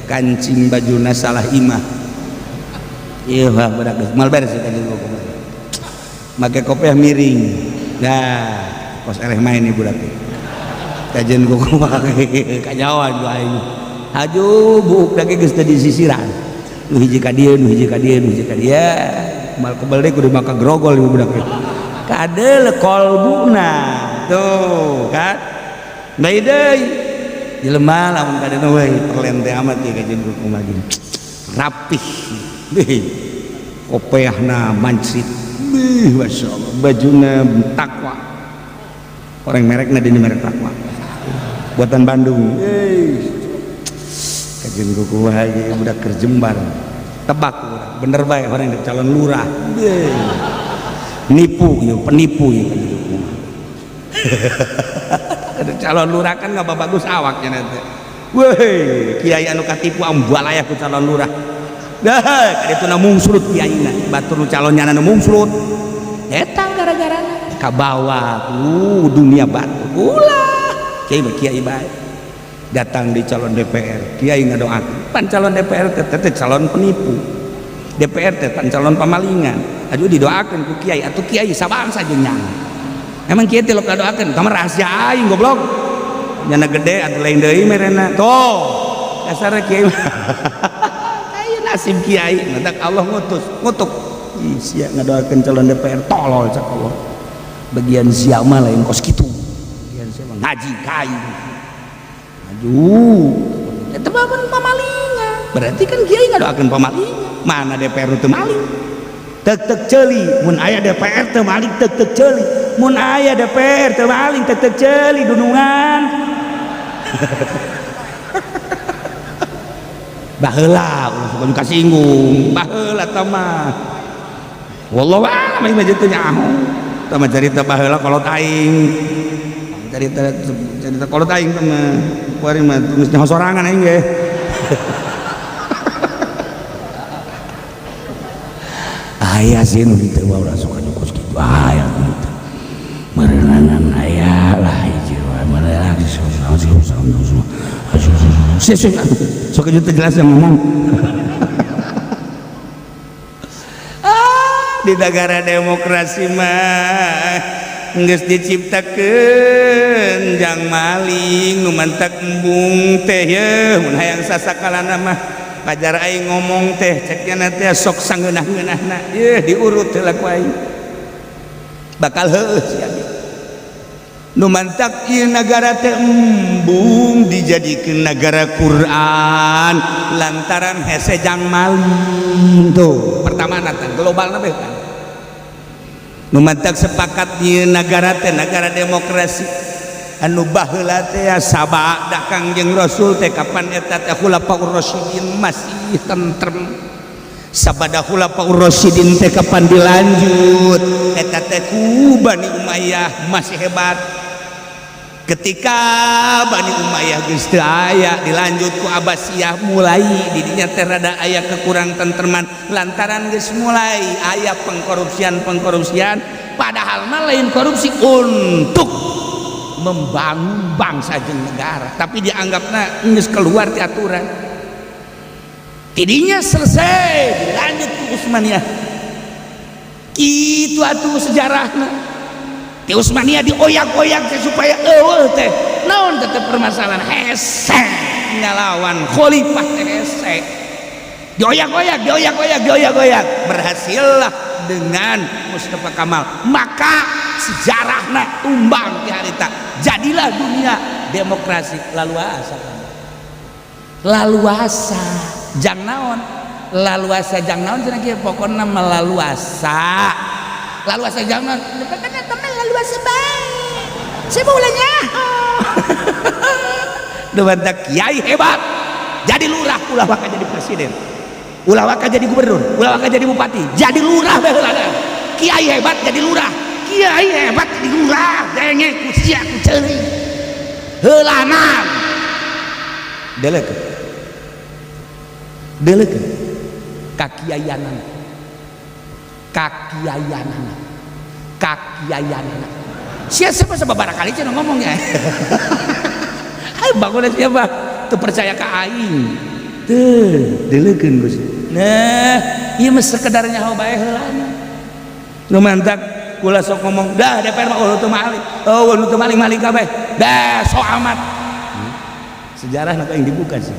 kancing bajuna salah imah ieu mah budak geus moal beres eta jeung kumaha make kopiah miring. Nah, kos eleh main nih budak teh kajeun kumaha kanyawan ku aing haju buuk lagi geus teu disisiran, nu hiji ka dieu, nu hiji ka dieu, nu hiji ka dieu, mal kebel deui kudu maka grogol ieu budak teh kadeul kolbuna tuh kan bae deui jelema. Lamun kadeuna we perlen teh amat ieu kajeun kumaha gini rapih beuh kopeahna mancrit beuh masyaallah, bajuna takwa, orang merekna dini merek takwa buatan Bandung. Kajeun kumaha ieu budak keur jembar tebak bener bae orang calon lurah nipu ieu, penipu ieu kajeun kumaha. Calon lurah kan nggak bagus awaknya nanti. Weh, kiai anu katipu ambalayah ku calon lurah. Dah, kadituna mungsrut kiaina, batur nu calonnya anu mungsrut. Eta gara-garana kabawa dunia batu. Ulah, kiai mah kiai bae. Datang di calon DPR, kiai ngadoakeun. Pan calon DPR teh teh calon penipu. DPR teh pan calon pamalingan. Aduh didoakeun ku kiai, atuh kiai sabangsa jeung nyang. Emang kiai teh lok ngadoakeun, kamar rahasia aing goblok. Nyana gede atuh lain deui merena. Tuh, dasarna kiai. Aya nasib kiai, mantak Allah ngutus, ngutuk. Ih, sia ngadoakeun calon DPR tolol cak Allah. Bagian sia mah lain kos kitu. Bagian sia mah ngaji ka aing. Aduh, eta mah pamalingan. Berarti kan kiai ngadoakeun pamalingan. Mana DPR nu teu maling? Tek-tek ceuli mun aya DPR teu maling tek-tek ceuli, mun aya DPR teu maling tek-tek ceuli dunungan. Baheula ulah suka kasinggung, baheula tah mah. Wallahu a'lam aing mah teu nyaho. Tah mah carita baheula kolot aing. Carita carita kolot aing tah mah. Kuari mah geus nyaho sorangan aing ge. Aya sih nu teu ulah suka nyukos kitu aya nu teu. Merenangan aya lah hiji wae mana lagi sok teu jelas yang ngomong. Di negara demokrasi mah geus diciptakeun jang maling nu mantak embung teh yeuh mun hayang sasakalana mah pajar aing ngomong teh ceknya teh sok sangeunah-ngeunahna yeuh diurut heula ku aing bakal heueuh sia nu mantak ieu nagara teh embung dijadikeun nagara Quran lantaran hese jang maling tuh pertama natan globalna beh kan nu mantak sepakat ieu nagara teh nagara demokrasi anu baheula teh sabada Kangjeng Rasul teh kapan eta teh Khulafaur Rasyidin masih tentrem sabada Khulafaur Rasyidin teh kapan dilanjut eta teh ku Bani Umayyah masih hebat. Ketika Bani Umayyah geus teu aya dilanjut ku Abbasiyah mulai didinya teh rada aya kekurang tentreman lantaran geus mulai aya pengkorupsian-pengkorupsian padahal mah lain korupsi untuk membangun bangsa jeung negara tapi dianggapna geus keluar ti aturan. Tidinya selesai dilanjut ku Utsmaniyah. Kitu atuh sejarahna. Di Utsmaniyah dioyak-oyak teh supaya eueuh teh naon teh permasalahan hese ngalawan khalifah teh hese dioyak-oyak dioyak-oyak dioyak-oyak berhasillah dengan Mustafa Kamal maka sejarahna tumbang di harita jadilah dunia demokrasi laluasa laluasa jang naon laluasa jang naon cenah kieu pokona melaluasa laluasa jang naon teman laluasa bae sebulanya dumantak kiai hebat jadi lurah ulah waka jadi presiden ulah waka jadi gubernur ulah waka jadi bupati jadi lurah baheula kiai hebat jadi lurah kiai hebat jadi lurah denge ku sia ku ceuli heulanan deleukeun deleukeun kakiaianan kakiaianan kakiaianan siapa sababaraha kali cenah ngomongnya ayo bangun siapa teu percaya ka aing teu deleukeun Gus nah ieu mah sekedar nyaho bae heulana nu mantak kula sok ngomong dah DPR mah oh teu maling oh nu teu maling-maling kabeh dah sok amat sejarah nak yang dibuka sih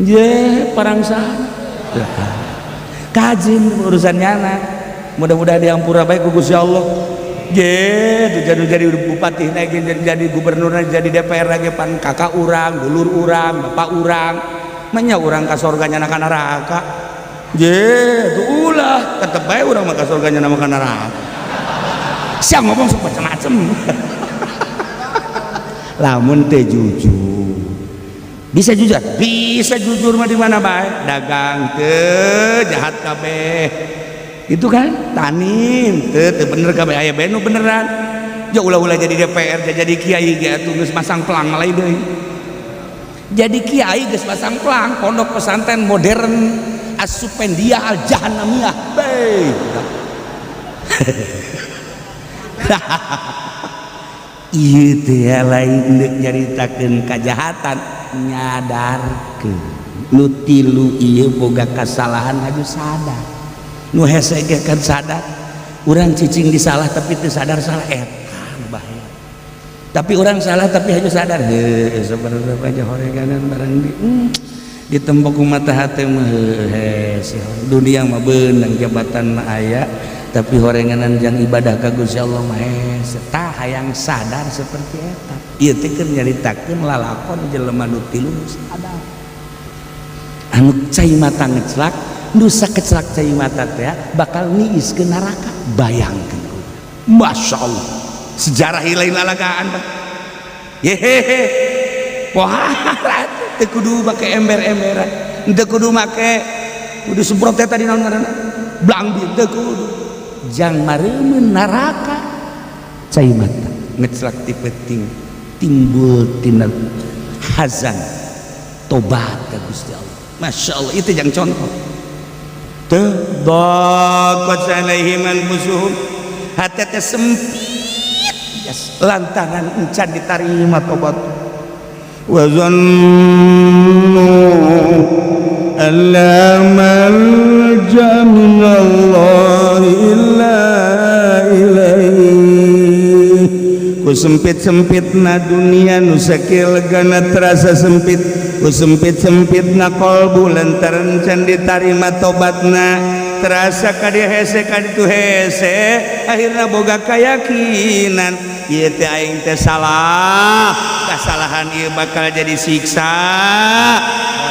je parangsana kajin urusan nyana mudah-mudahan diampura baik ku Gusti Allah je jadi bupati lagi jadi gubernur jadi DPR lagi pan kakak urang dulur urang bapak urang menya urang ka sorga nyana ka neraka je tuh ulah tetep bae urang mah ka sorga nyana ka neraka sia ngomong sok macem-macem lamun teh jujur bisa jujur bisa jujur mah di mana bae dagang teu jahat kabeh itu kan tanin teu bener kabeh aya bae nu beneran ja ulah-ulah jadi DPR jadi kiai ge atuh geus masang pelang lain deui jadi kiai geus masang pelang pondok pesantren modern As-Supendia Al-Jahannamiyah bae ieu teh lain deuk nyaritakeun kajahatan nyadarkeun nu tilu ieu boga kasalahan haju sadar nu hese ge kan sadar urang cicing di salah tapi teu sadar salah eta nu bahaya tapi urang salah tapi haju sadar heuh sebenarnya aja horeganan barang di ditembok ku mata hate mah hese dunia mah beunang jabatan mah aya tapi horenganan jang ibadah ka Gusti Allah mah hese tah hayang sadar seperti eta ieu teh keur nyaritakeun lalakon jelema nu tilu sadar anu cai mata ngeclak Nu sakeclak cai mata teh bakal niis ke neraka. Bayangkeun, Masya Allah, sejarah lain lalagaan, Pak. Yehehe, wah, teu kudu make ember-emberan, teu kudu make kudu semprot teh tadi naon ngaranna, blangbir, teu kudu jang mareumeun neraka. Cai mata ngeclak ti peuting, timbul tina hazan, tobat ka Gusti Allah. Masya Allah, itu yang contoh teu daqat alaihim anfusuhum, hati teh sempit, yes, lantaran encan ditarima tobat. Wa zannu an la malja minallah illa ilaihi. Ku sempit-sempit na dunia nu sakieu legana terasa sempit, ku sempit-sempit na kolbu lantaran can ditarima tobatna, terasa kadi hese kaditu hese. Akhirna boga keyakinan, ieu teh aing teh salah, kesalahan ieu bakal jadi siksa,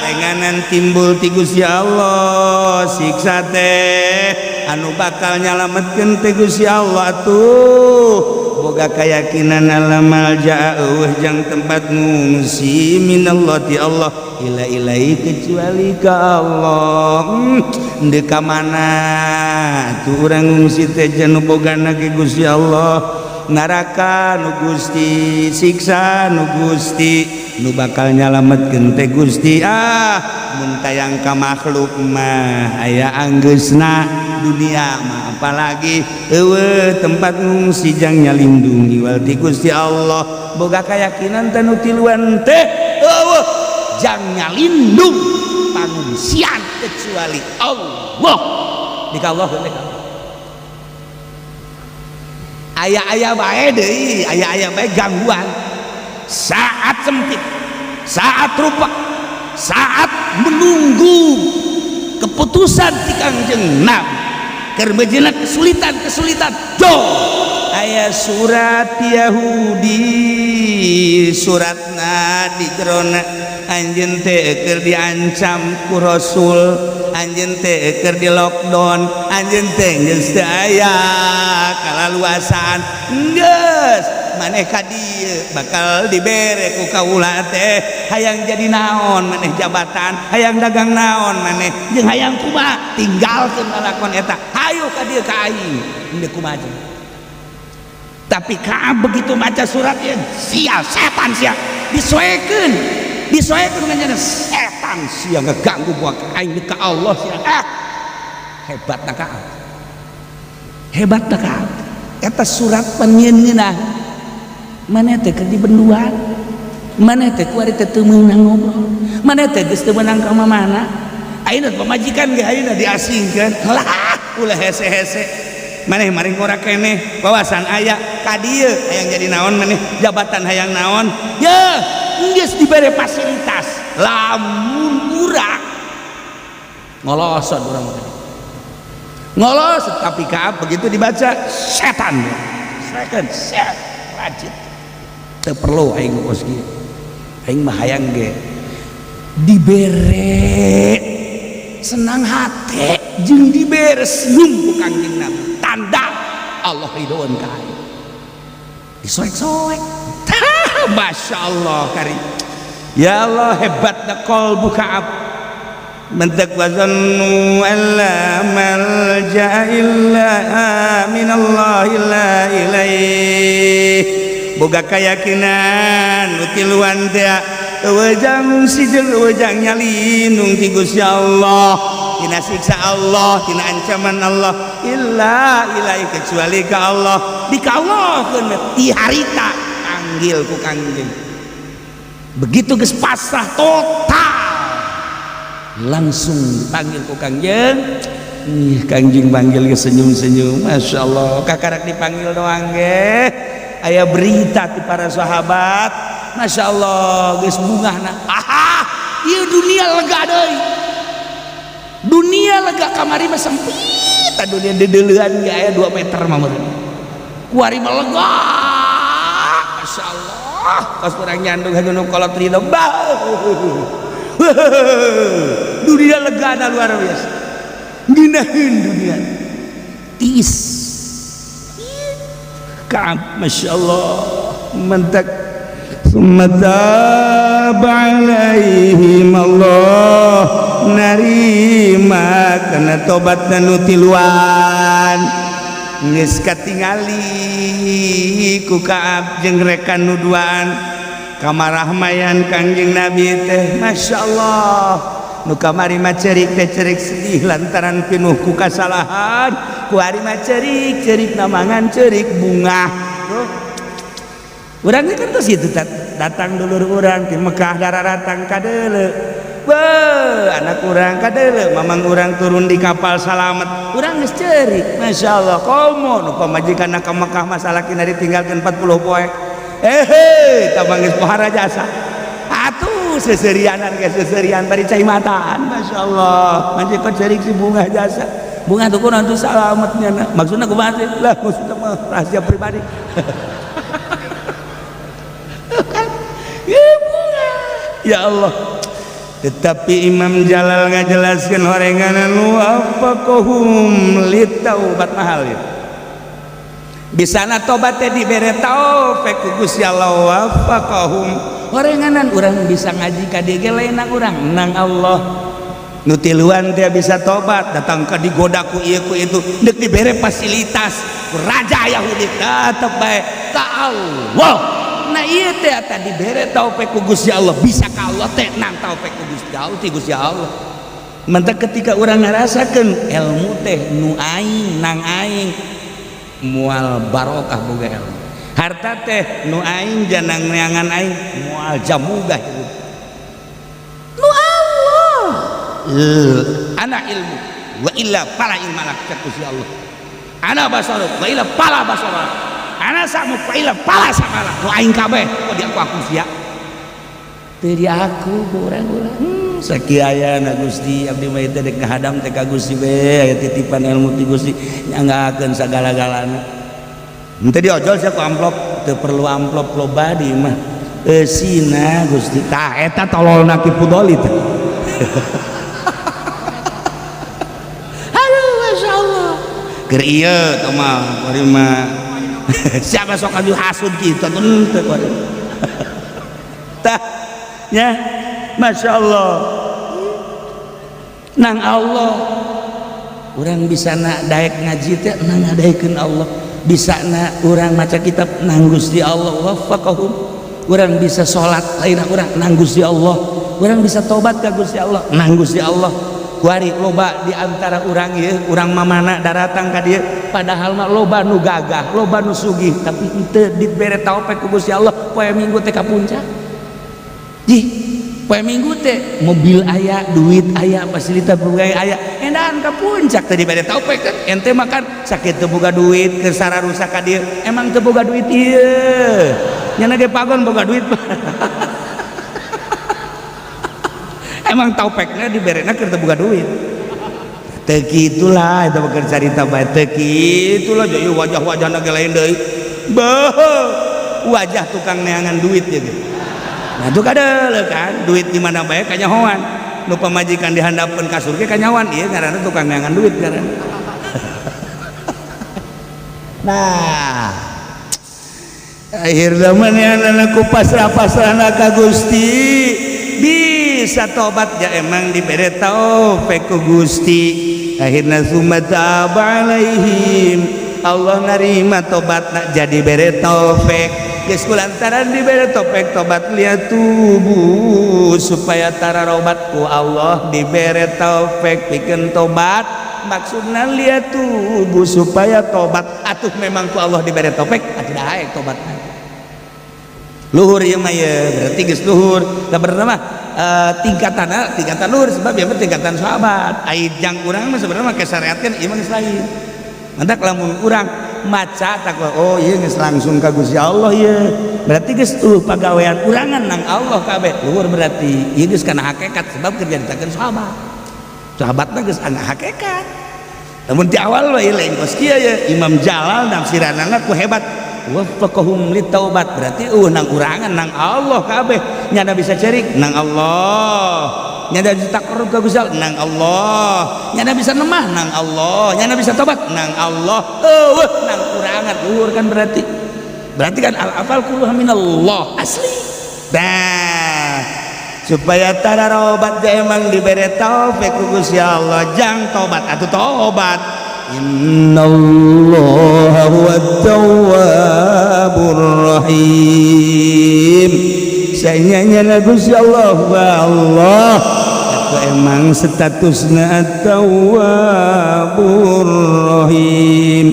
orenganan timbul ti Gusti Allah. Siksa teh anu bakal nyalametkeun teh Gusti Allah. Tuh boga keyakinan alla malja, euweuh jang tempat ngungsi, minallah ti Allah, illa ilaihi kecuali ka Allah. Deuk ka mana tuh urang ngungsi teh? Nu bogana ge Gusti Allah, neraka nu Gusti, siksa nu Gusti, nu bakal nyalametkeun teh Gusti. Ah, mun tayang ka makhluk mah aya anggeusna, dunia mah apalagi euweuh tempat ngungsi jang nyalindungi wal ti Gusti Allah. Boga keyakinan teh nu tiluan teh, euweuh jang nyalindung pangungsian kecuali Allah. Di Allah teh aya-aya bae deui, aya-aya bae gangguan. Saat sempit, saat rupak, saat menunggu keputusan ti Kangjeng Nabi keur meujeuhna kesulitan-kesulitan, jo aya surat Yahudi, suratna di jerona anjeun teh keur diancam ku Rasul, anjeun teh keur di lockdown, anjeun teh geus teu aya kalaluasaan, geus maneh ka dieu bakal dibere ku kaula teh. Hayang jadi naon maneh jabatan, hayang dagang naon maneh, jeung hayang kumaha, tinggalkeun lalakon eta, hayu ka dieu ka aing. Henteu kumaha jeung. Tapi ka begitu maca suratnya, sia setan sia, disoekeun, disoekeun dengan setan sia, ngeganggu buat aing ka Allah sia. Ah, hebat na ka, hebat na ka. Eta surat panyieun ngeunah maneh teh keur dibenduan, maneh teh kuari teh teu meunang ngobrol, maneh teh geus teu meunang ka mana, ayeuna pamajikan ge ayeuna diasingkeun lah, ulah hese-hese maneh maring ora keneh wawasan aya ka dieu. Hayang jadi naon maneh jabatan, hayang naon ya, geus dibere fasilitas. Lamun urang ngolosot, urang mah ngolos. Tapi ka begitu dibaca, setan setan set rajin, teu perlu aing kos kieu, aing mah hayang ge dibere senang hati jeung dibere senyum ku Kangjeng Nabi, tanda Allah ridhoan ka aing. Disoek-soek. Masya Allah kari, ya Allah, hebat qalbu Ka'ab mentak. Wa zannu alla malja illa minallah illa ilaih. Boga keyakinan nu tiluan teh, euweuh ngungsi jeung euweuh nyalindung ti Gusti Allah, tina siksa Allah, tina ancaman Allah, illa ilaih kecuali ka Allah. Di ka Allah ti harita panggil ku Kangjeng. Begitu geus pasrah total, langsung dipanggil ku Kangjeng. Ih, Kangjeng panggil ke senyum-senyum. Masya Allah, kakarak dipanggil doang ge aya berita ti para sahabat. Masya Allah, geus bungahna. Aha, ieu dunia lega deui, dunia lega. Kamari mah sempit dunia, dedeleuan ge aya 2 meter mah meureun, kuari mah lega. Masya Allah, kos urang nyandung nu kolot ridho bah, dunia lega luar biasa. Ngeunaheun dunia tiis. Ka'ab Masya Allah mentak summa taba alaihim Allah narima kana tobatna nu tiluan geus katingali ku Ka'ab jeung rekan nu duaan kamarahmayan Kangjeng Nabi teh Masya Allah nu kamari mah cerik teh cerik sedih lantaran pinuh ku kasalahan ku ari mah cerik cerik namangan cerik bungah. Urang kan terus gitu datang dulur urang di Mekah dararatang kadeuleu beuh anak urang kadeuleu mamang urang turun di kapal salamet urang geus ceurik Masya Allah komo nu pamajikanna ka Mekah masalah kina ditinggalkeun 40 poe tabang geus pohara jasa atuh seserianan ge seserian bari cai mataan Masya Allah majikan ceurik si bunga jasa bunga tuh kunaon tuh salametnya maksudna kumaha sih lah maksudna mah rahasia pribadi. Kan ya bunga ya Allah. Tetapi Imam Jalal ngajelaskeun horenganan wafaqahum litaubat mahal ya. Bisana tobat teh dibere taufik ku Gusti Allah wafaqahum. Horenganan urang bisa ngaji ka dieu ge lain nang urang nang Allah. Nu tiluan teh bisa tobat datang ka digoda ku ieu ku itu deuk dibere fasilitas ku raja Yahudi tetep bae ka Allah. Nah ieu teh tadi dibere taufik ku Gusti Allah bisa ka Allah teh nang taufik ku Gusti Allah ti Gusti Allah. Mentak ketika urang ngarasakeun ilmu teh nu aing nang aing moal barokah boga ilmu. Harta teh nu aing janang neangan aing moal jamuga hirup. Nu Allah. Ana ilmu wa illa fala ilma lak cek Gusti Allah. Ana basaruk wa illa fala basara. Ana samuk wa illa fala samala. Nu aing kabeh kok di aku sia. Teu di aku ku urang-urang. Sakieu ayana Gusti abdi mah teh dek ngahadam teh ka Gusti we aya titipan ilmu ti Gusti nyanggakeun sagala-galana. Henteu diojol sia ku amplop, teu perlu amplop loba di mah. Eusina Gusti tah eta tololna Ki Fudoli teh. Aduh Masya Allah. Keur ieu teh mah kuari mah. Siapa sok anu hasud kitu atuh henteu kuari. Tah ya Masya Allah nang Allah urang bisa na daek ngaji teh nang ngadaekeun Allah bisa na urang maca kitab nang Gusti Allah wafaqahum urang bisa salat lain urang nang Gusti Allah urang bisa tobat ka Gusti Allah nang Gusti Allah kuari loba di antara urang ieu urang mamana daratang ka dieu padahal mah loba nu gagah loba nu sugih tapi henteu dibere taufik ku Gusti Allah poe Minggu teh ka puncak jih poe Minggu teh mobil aya duit aya fasilitas berbagai aya endahan ka puncak teh dibere taufik kan ente makan sakit teu boga duit keur sararusak ka dieu emang teu boga duit ieu nya ge pagon boga duit. Emang taufekna diberena keur teu boga duit teu kitulah eta mah keur carita bae teu kitulah jadi wajah-wajahna ge lain deui beuh wajah tukang neangan duit ya gitu. Nah itu kadeuleu kan duit di mana bae kanyahoan nu pamajikan dihandapeun kasur ge kanyahoan ieu ngaranna tukang neangan duit ngaranna. Nah akhir zaman anak ku pasrah-pasrahna ka Gusti bisa tobat ya emang dibere taufik ku Gusti akhirna summa taba alaihim Allah narima tobatna jadi bere taufik geus kulantaran dibere taufik tobat liatubu supaya tararobat ku Allah dibere taufik pikeun tobat maksudna liatubu supaya tobat atuh memang ku Allah dibere taufik atuh daek tobatna luhur ieu mah ye berarti geus luhur da bener mah tingkatan tingkatan luhur sebab ieu mah tingkatan sahabat ai jang urang mah sebenarnya make syariatkeun ieu mah geus lain mantak lamun urang maca takwa oh ieu geus langsung ka Gusti Allah ieu berarti geus pagawean urangan nang Allah kabeh luhur berarti ieu geus kana hakikat sebab keur diceritakeun sahabat sahabatna geus ana hakikat lamun ti awal we lain kos kieu ye Imam Jalal nafsiranana ku hebat waffaqahum litaubat berarti nang urangan nang Allah kabeh nyana bisa cerik nang Allah. Nyana bisa taqarrub ka Gusti Allah nang Allah. Nyana bisa nemah nang Allah. Nyana bisa tobat nang Allah. Eueuh nang kurangan luhur kan berarti. Berarti kan al afal kulluha minallah asli. Nah, supaya tararobat emang dibere taufik ku Gusti Allah jang tobat atuh tobat. Innallaha huwat tawwabur rahim. Saenyana Gusti Allah wa Allah atau emang statusna at-tawwabur rahim,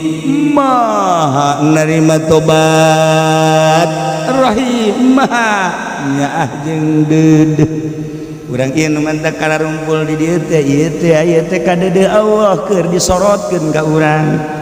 maha nerima tobat, rahim maha nyaah jeung deudeuh. Urang ieu nu mantak kalarumpul di dieu teh, ieu teh aya teh kadeudeuh Allah keur disorotkeun ka urang.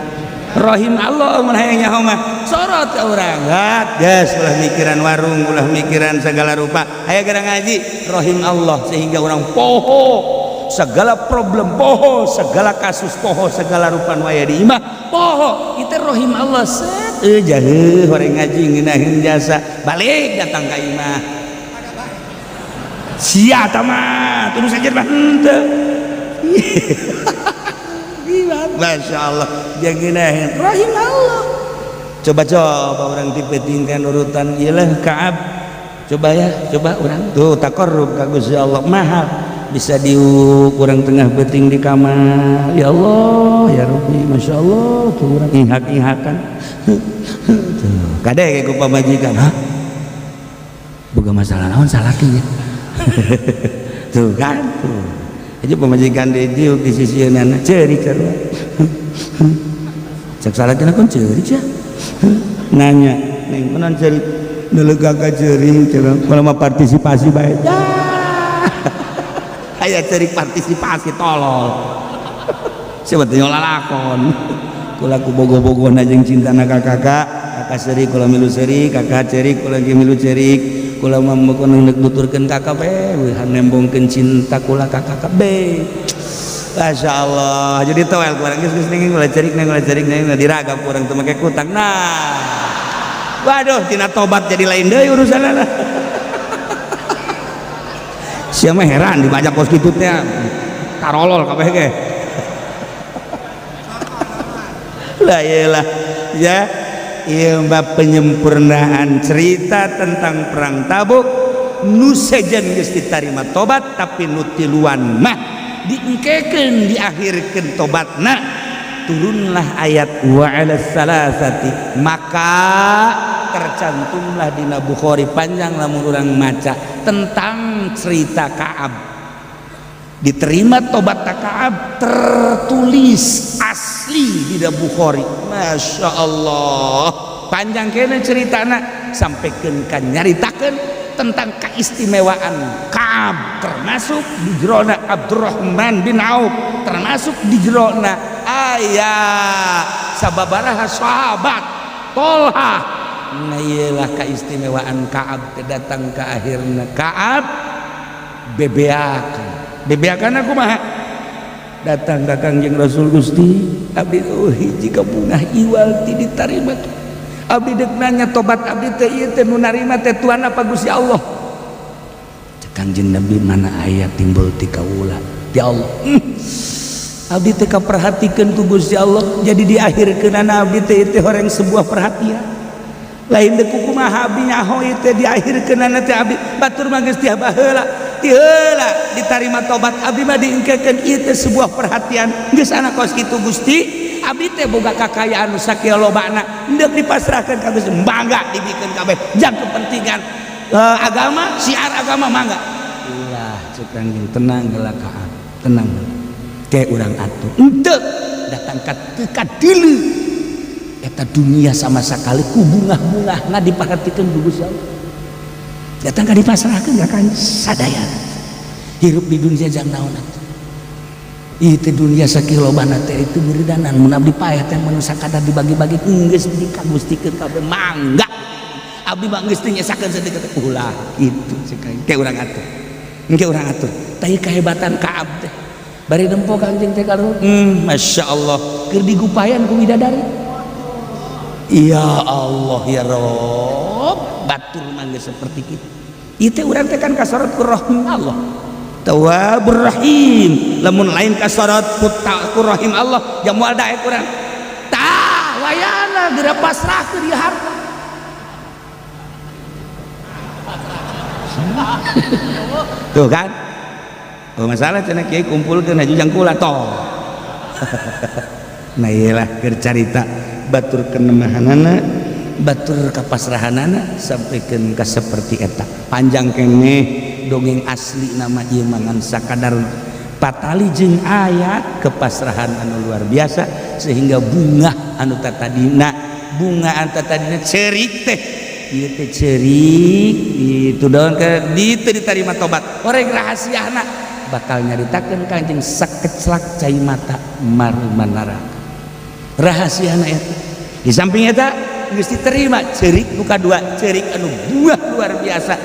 Rahim Allah mun hayang nyaho mah sorot ka urang. Hat geus ulah mikiran warung, ulah mikiran segala rupa. Aya gara ngaji rahim Allah sehingga urang poho segala problem, poho segala kasus, poho segala rupa nu aya di imah, poho itu rahim Allah. Set euy jaheuh horeng ngaji ngeunaheun jasa balik datang ka imah sia tama terus aja mah henteu. Masya Allah jangan rahim Allah. Coba-coba orang dipetingkan urutan iyalah Kaab, coba ya, coba orang tuh taqarrub ka Gusti Allah mahal bisa diuk urang tengah beting di kamar, ya Allah ya Rabbi, Masya Allah tuh urang ihak-ihakan tuh kade kayak ku pamajikan, hah boga masalah naon salaki ya tuh kan tuh aja pamajikan di diuk di sisi nana ceurik sarua cek salakina kon ceurik ya nanya neng konon ceurik neuleuh ka ceurik cenah kalau mah partisipasi bae ya aya ceurik partisipasi tolol sebetulnya lalakon kula ku bogo-bogona jeung cintana ka kakak, kakak ceurik kula milu ceurik, kakak ceurik kula ge milu ceurik. Kula mah mun neuk nuturkeun kakak be nembongkeun cinta kula ka kakak be. Masya Allah jadi toel kurang geus geus ning ulah ceurik neng ulah ceurik neng diragap kurang teu make kutang. Nah waduh tina tobat jadi lain deui urusanna. Sia mah heran dibajak kos kitu teh tarolol kabeh ge lah iyalah ya. Ieu mah penyempurnaan cerita tentang perang Tabuk nu sejen geus ditarima tobat tapi nu tiluan mah diengkekeun diakhirkeun tobatna turunlah ayat wa 'alas salasati maka tercantumlah dina Bukhari panjang lamun urang maca tentang cerita Ka'ab diterima tobat Ka'ab tertulis asli di Bukhari. Masya Allah panjang kene ceritana sampaikan kan nyaritakeun tentang keistimewaan Ka'ab termasuk di jerona Abdurrahman bin Auf termasuk di jerona aya sababaraha sahabat Tolha. Nah iyalah keistimewaan Ka'ab datang ke akhirna Ka'ab bebeakan bebeakan aku mah datang ka Kangjeng Rasul Gusti abdi oh hiji kabungah iwal ti ditarima abdi deuk nanya tobat abdi teh ieu teh nu narima teh Tuhan apa Gusti Allah. Cek Kangjeng Nabi mana aya timbul ti kaula ti Allah. Abdi teh kaperhatikeun ku Gusti Allah jadi diakhirkeunana abdi teh teh horeng sebuah perhatian lain deuk kumaha abdi nyaho ieu teh diakhirkeunana teh abdi batur mah geus ti baheula ti heula ditarima tobat abdi mah diengkekeun ieu teh sebuah perhatian geus anak kos kitu Gusti abdi teh boga kakayaan nu sakieu lobana endek dipasrahkeun ka Gusti mangga dibikeun kabeh jang kepentingan agama syiar agama mangga ulah cek Kangjeng tenang heula Ka'ab tenang heula ke urang atuh henteu datang ka teu kadeuleu eta dunia sama sekali ku bungah-bungahna diperhatikeun ku Gusti Allah datang ka dipasrahkeun ka kan sadayana hirup di dunia jang naon atuh ieu teh dunia sakieu lobana teh itu beuredanan mun abdi paeh teh mun sakadar dibagi-bagi geus dikagustikeun kabeh mangga abdi mah geus teu nyesakeun sedeukeut ulah kitu cek aing ke urang atuh engke urang atur tah kehebatan Ka'ab teh bari nempo Kangjeng teh karuhun Masya Allah keur digupayan ku bidadari. Ya Allah ya Rob batur mah geus seperti kitu ieu teh urang teh kan kasorot ku rahim Allah. Tawwabur Rahim. Lamun lain kasorot ku rahim Allah, jang moal daek urang. Tah, wayana geura pasrahkeun ieu harta. Tuh kan? Oh, masalah cenah kiai kumpulkeun haju jang kula toh. Nah iyalah keur carita batur kenemahanana, batur kapasrahanana sampaikan ka seperti eta. Panjang keneh dongeng asli nama ieu mangan sakadar patali jeung ayat kepasrahan anu luar biasa sehingga bunga anu tatadina, bunga anu tatadina ceurik teh ieu teh ceurik itu daun ke ditu diterima tobat. Orang rahasiana bakal nyaritakeun Kanjeng sakeclak cai mata maru manara rahasiana eta. Di samping eta geus diterima ceurik nu kadua, ceurik anu buah luar biasa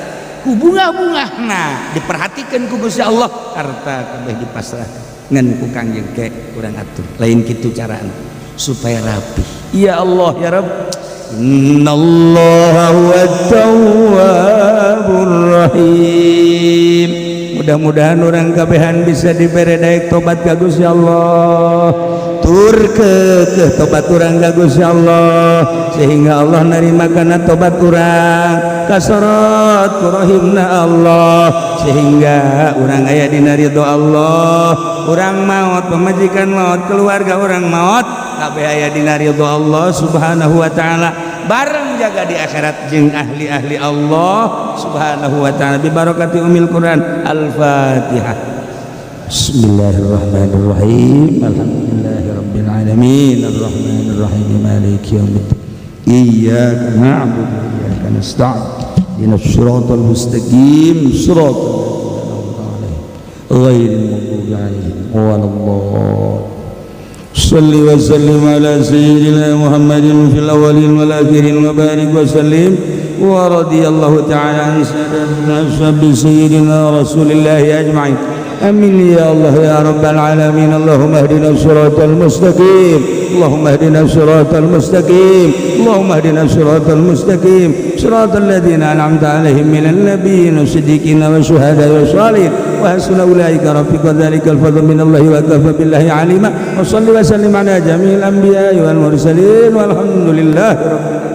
ku bunga-bunga. Nah, diperhatikan ku Gusti Allah, harta kabeh dipasrah ngan ku Kangjeng ke urang atur lain kitu carana supaya rapi. Ya Allah ya Rabb, innallaha huwat tawwabur rahim. Mudah-mudahan orang kabehan bisa dibere daek tobat ka Gusti Allah, tur ke tobat urang ka Gusti Allah sehingga Allah narima kana tobat urang, kasorot ku rahimna Allah sehingga urang aya dina ridho Allah. Urang maot, pamajikan maot, keluarga urang maot, kabeh aya dina ridho Allah Subhanahu wa taala, bareng jaga di akhirat jeung ahli-ahli Allah Subhanahu wa taala bi barakati umil Quran. Al-Fatihah. Bismillahirrahmanirrahim. Alhamdulillahirabbil alamin arrahmanirrahim maliki yaumiddin iyyaka na'budu wa iyyaka nasta'in ihdinas siratal mustaqim siratal ladzina an'amta 'alaihim ghairil maghdubi 'alaihim waladdallin. صل وسلم على سيدنا محمد في الأولين والآخرين وبارك وسلم ورضي الله تعالى عن سادتنا أصحاب سيدنا رسول الله أجمعين. آمين يا الله يا رب العالمين. اللهم اهدنا الصراط المستقيم، اللهم اهدنا الصراط المستقيم، اللهم اهدنا الصراط المستقيم، صراط الذين أنعمت عليهم من النبيين والصديقين والشهداء والصالحين وحسن أولئك رفيقا. ذلك الفضل من الله وكفى بالله عليما. وصل وسلم على جميع الأنبياء والمرسلين والحمد لله رب العالمين.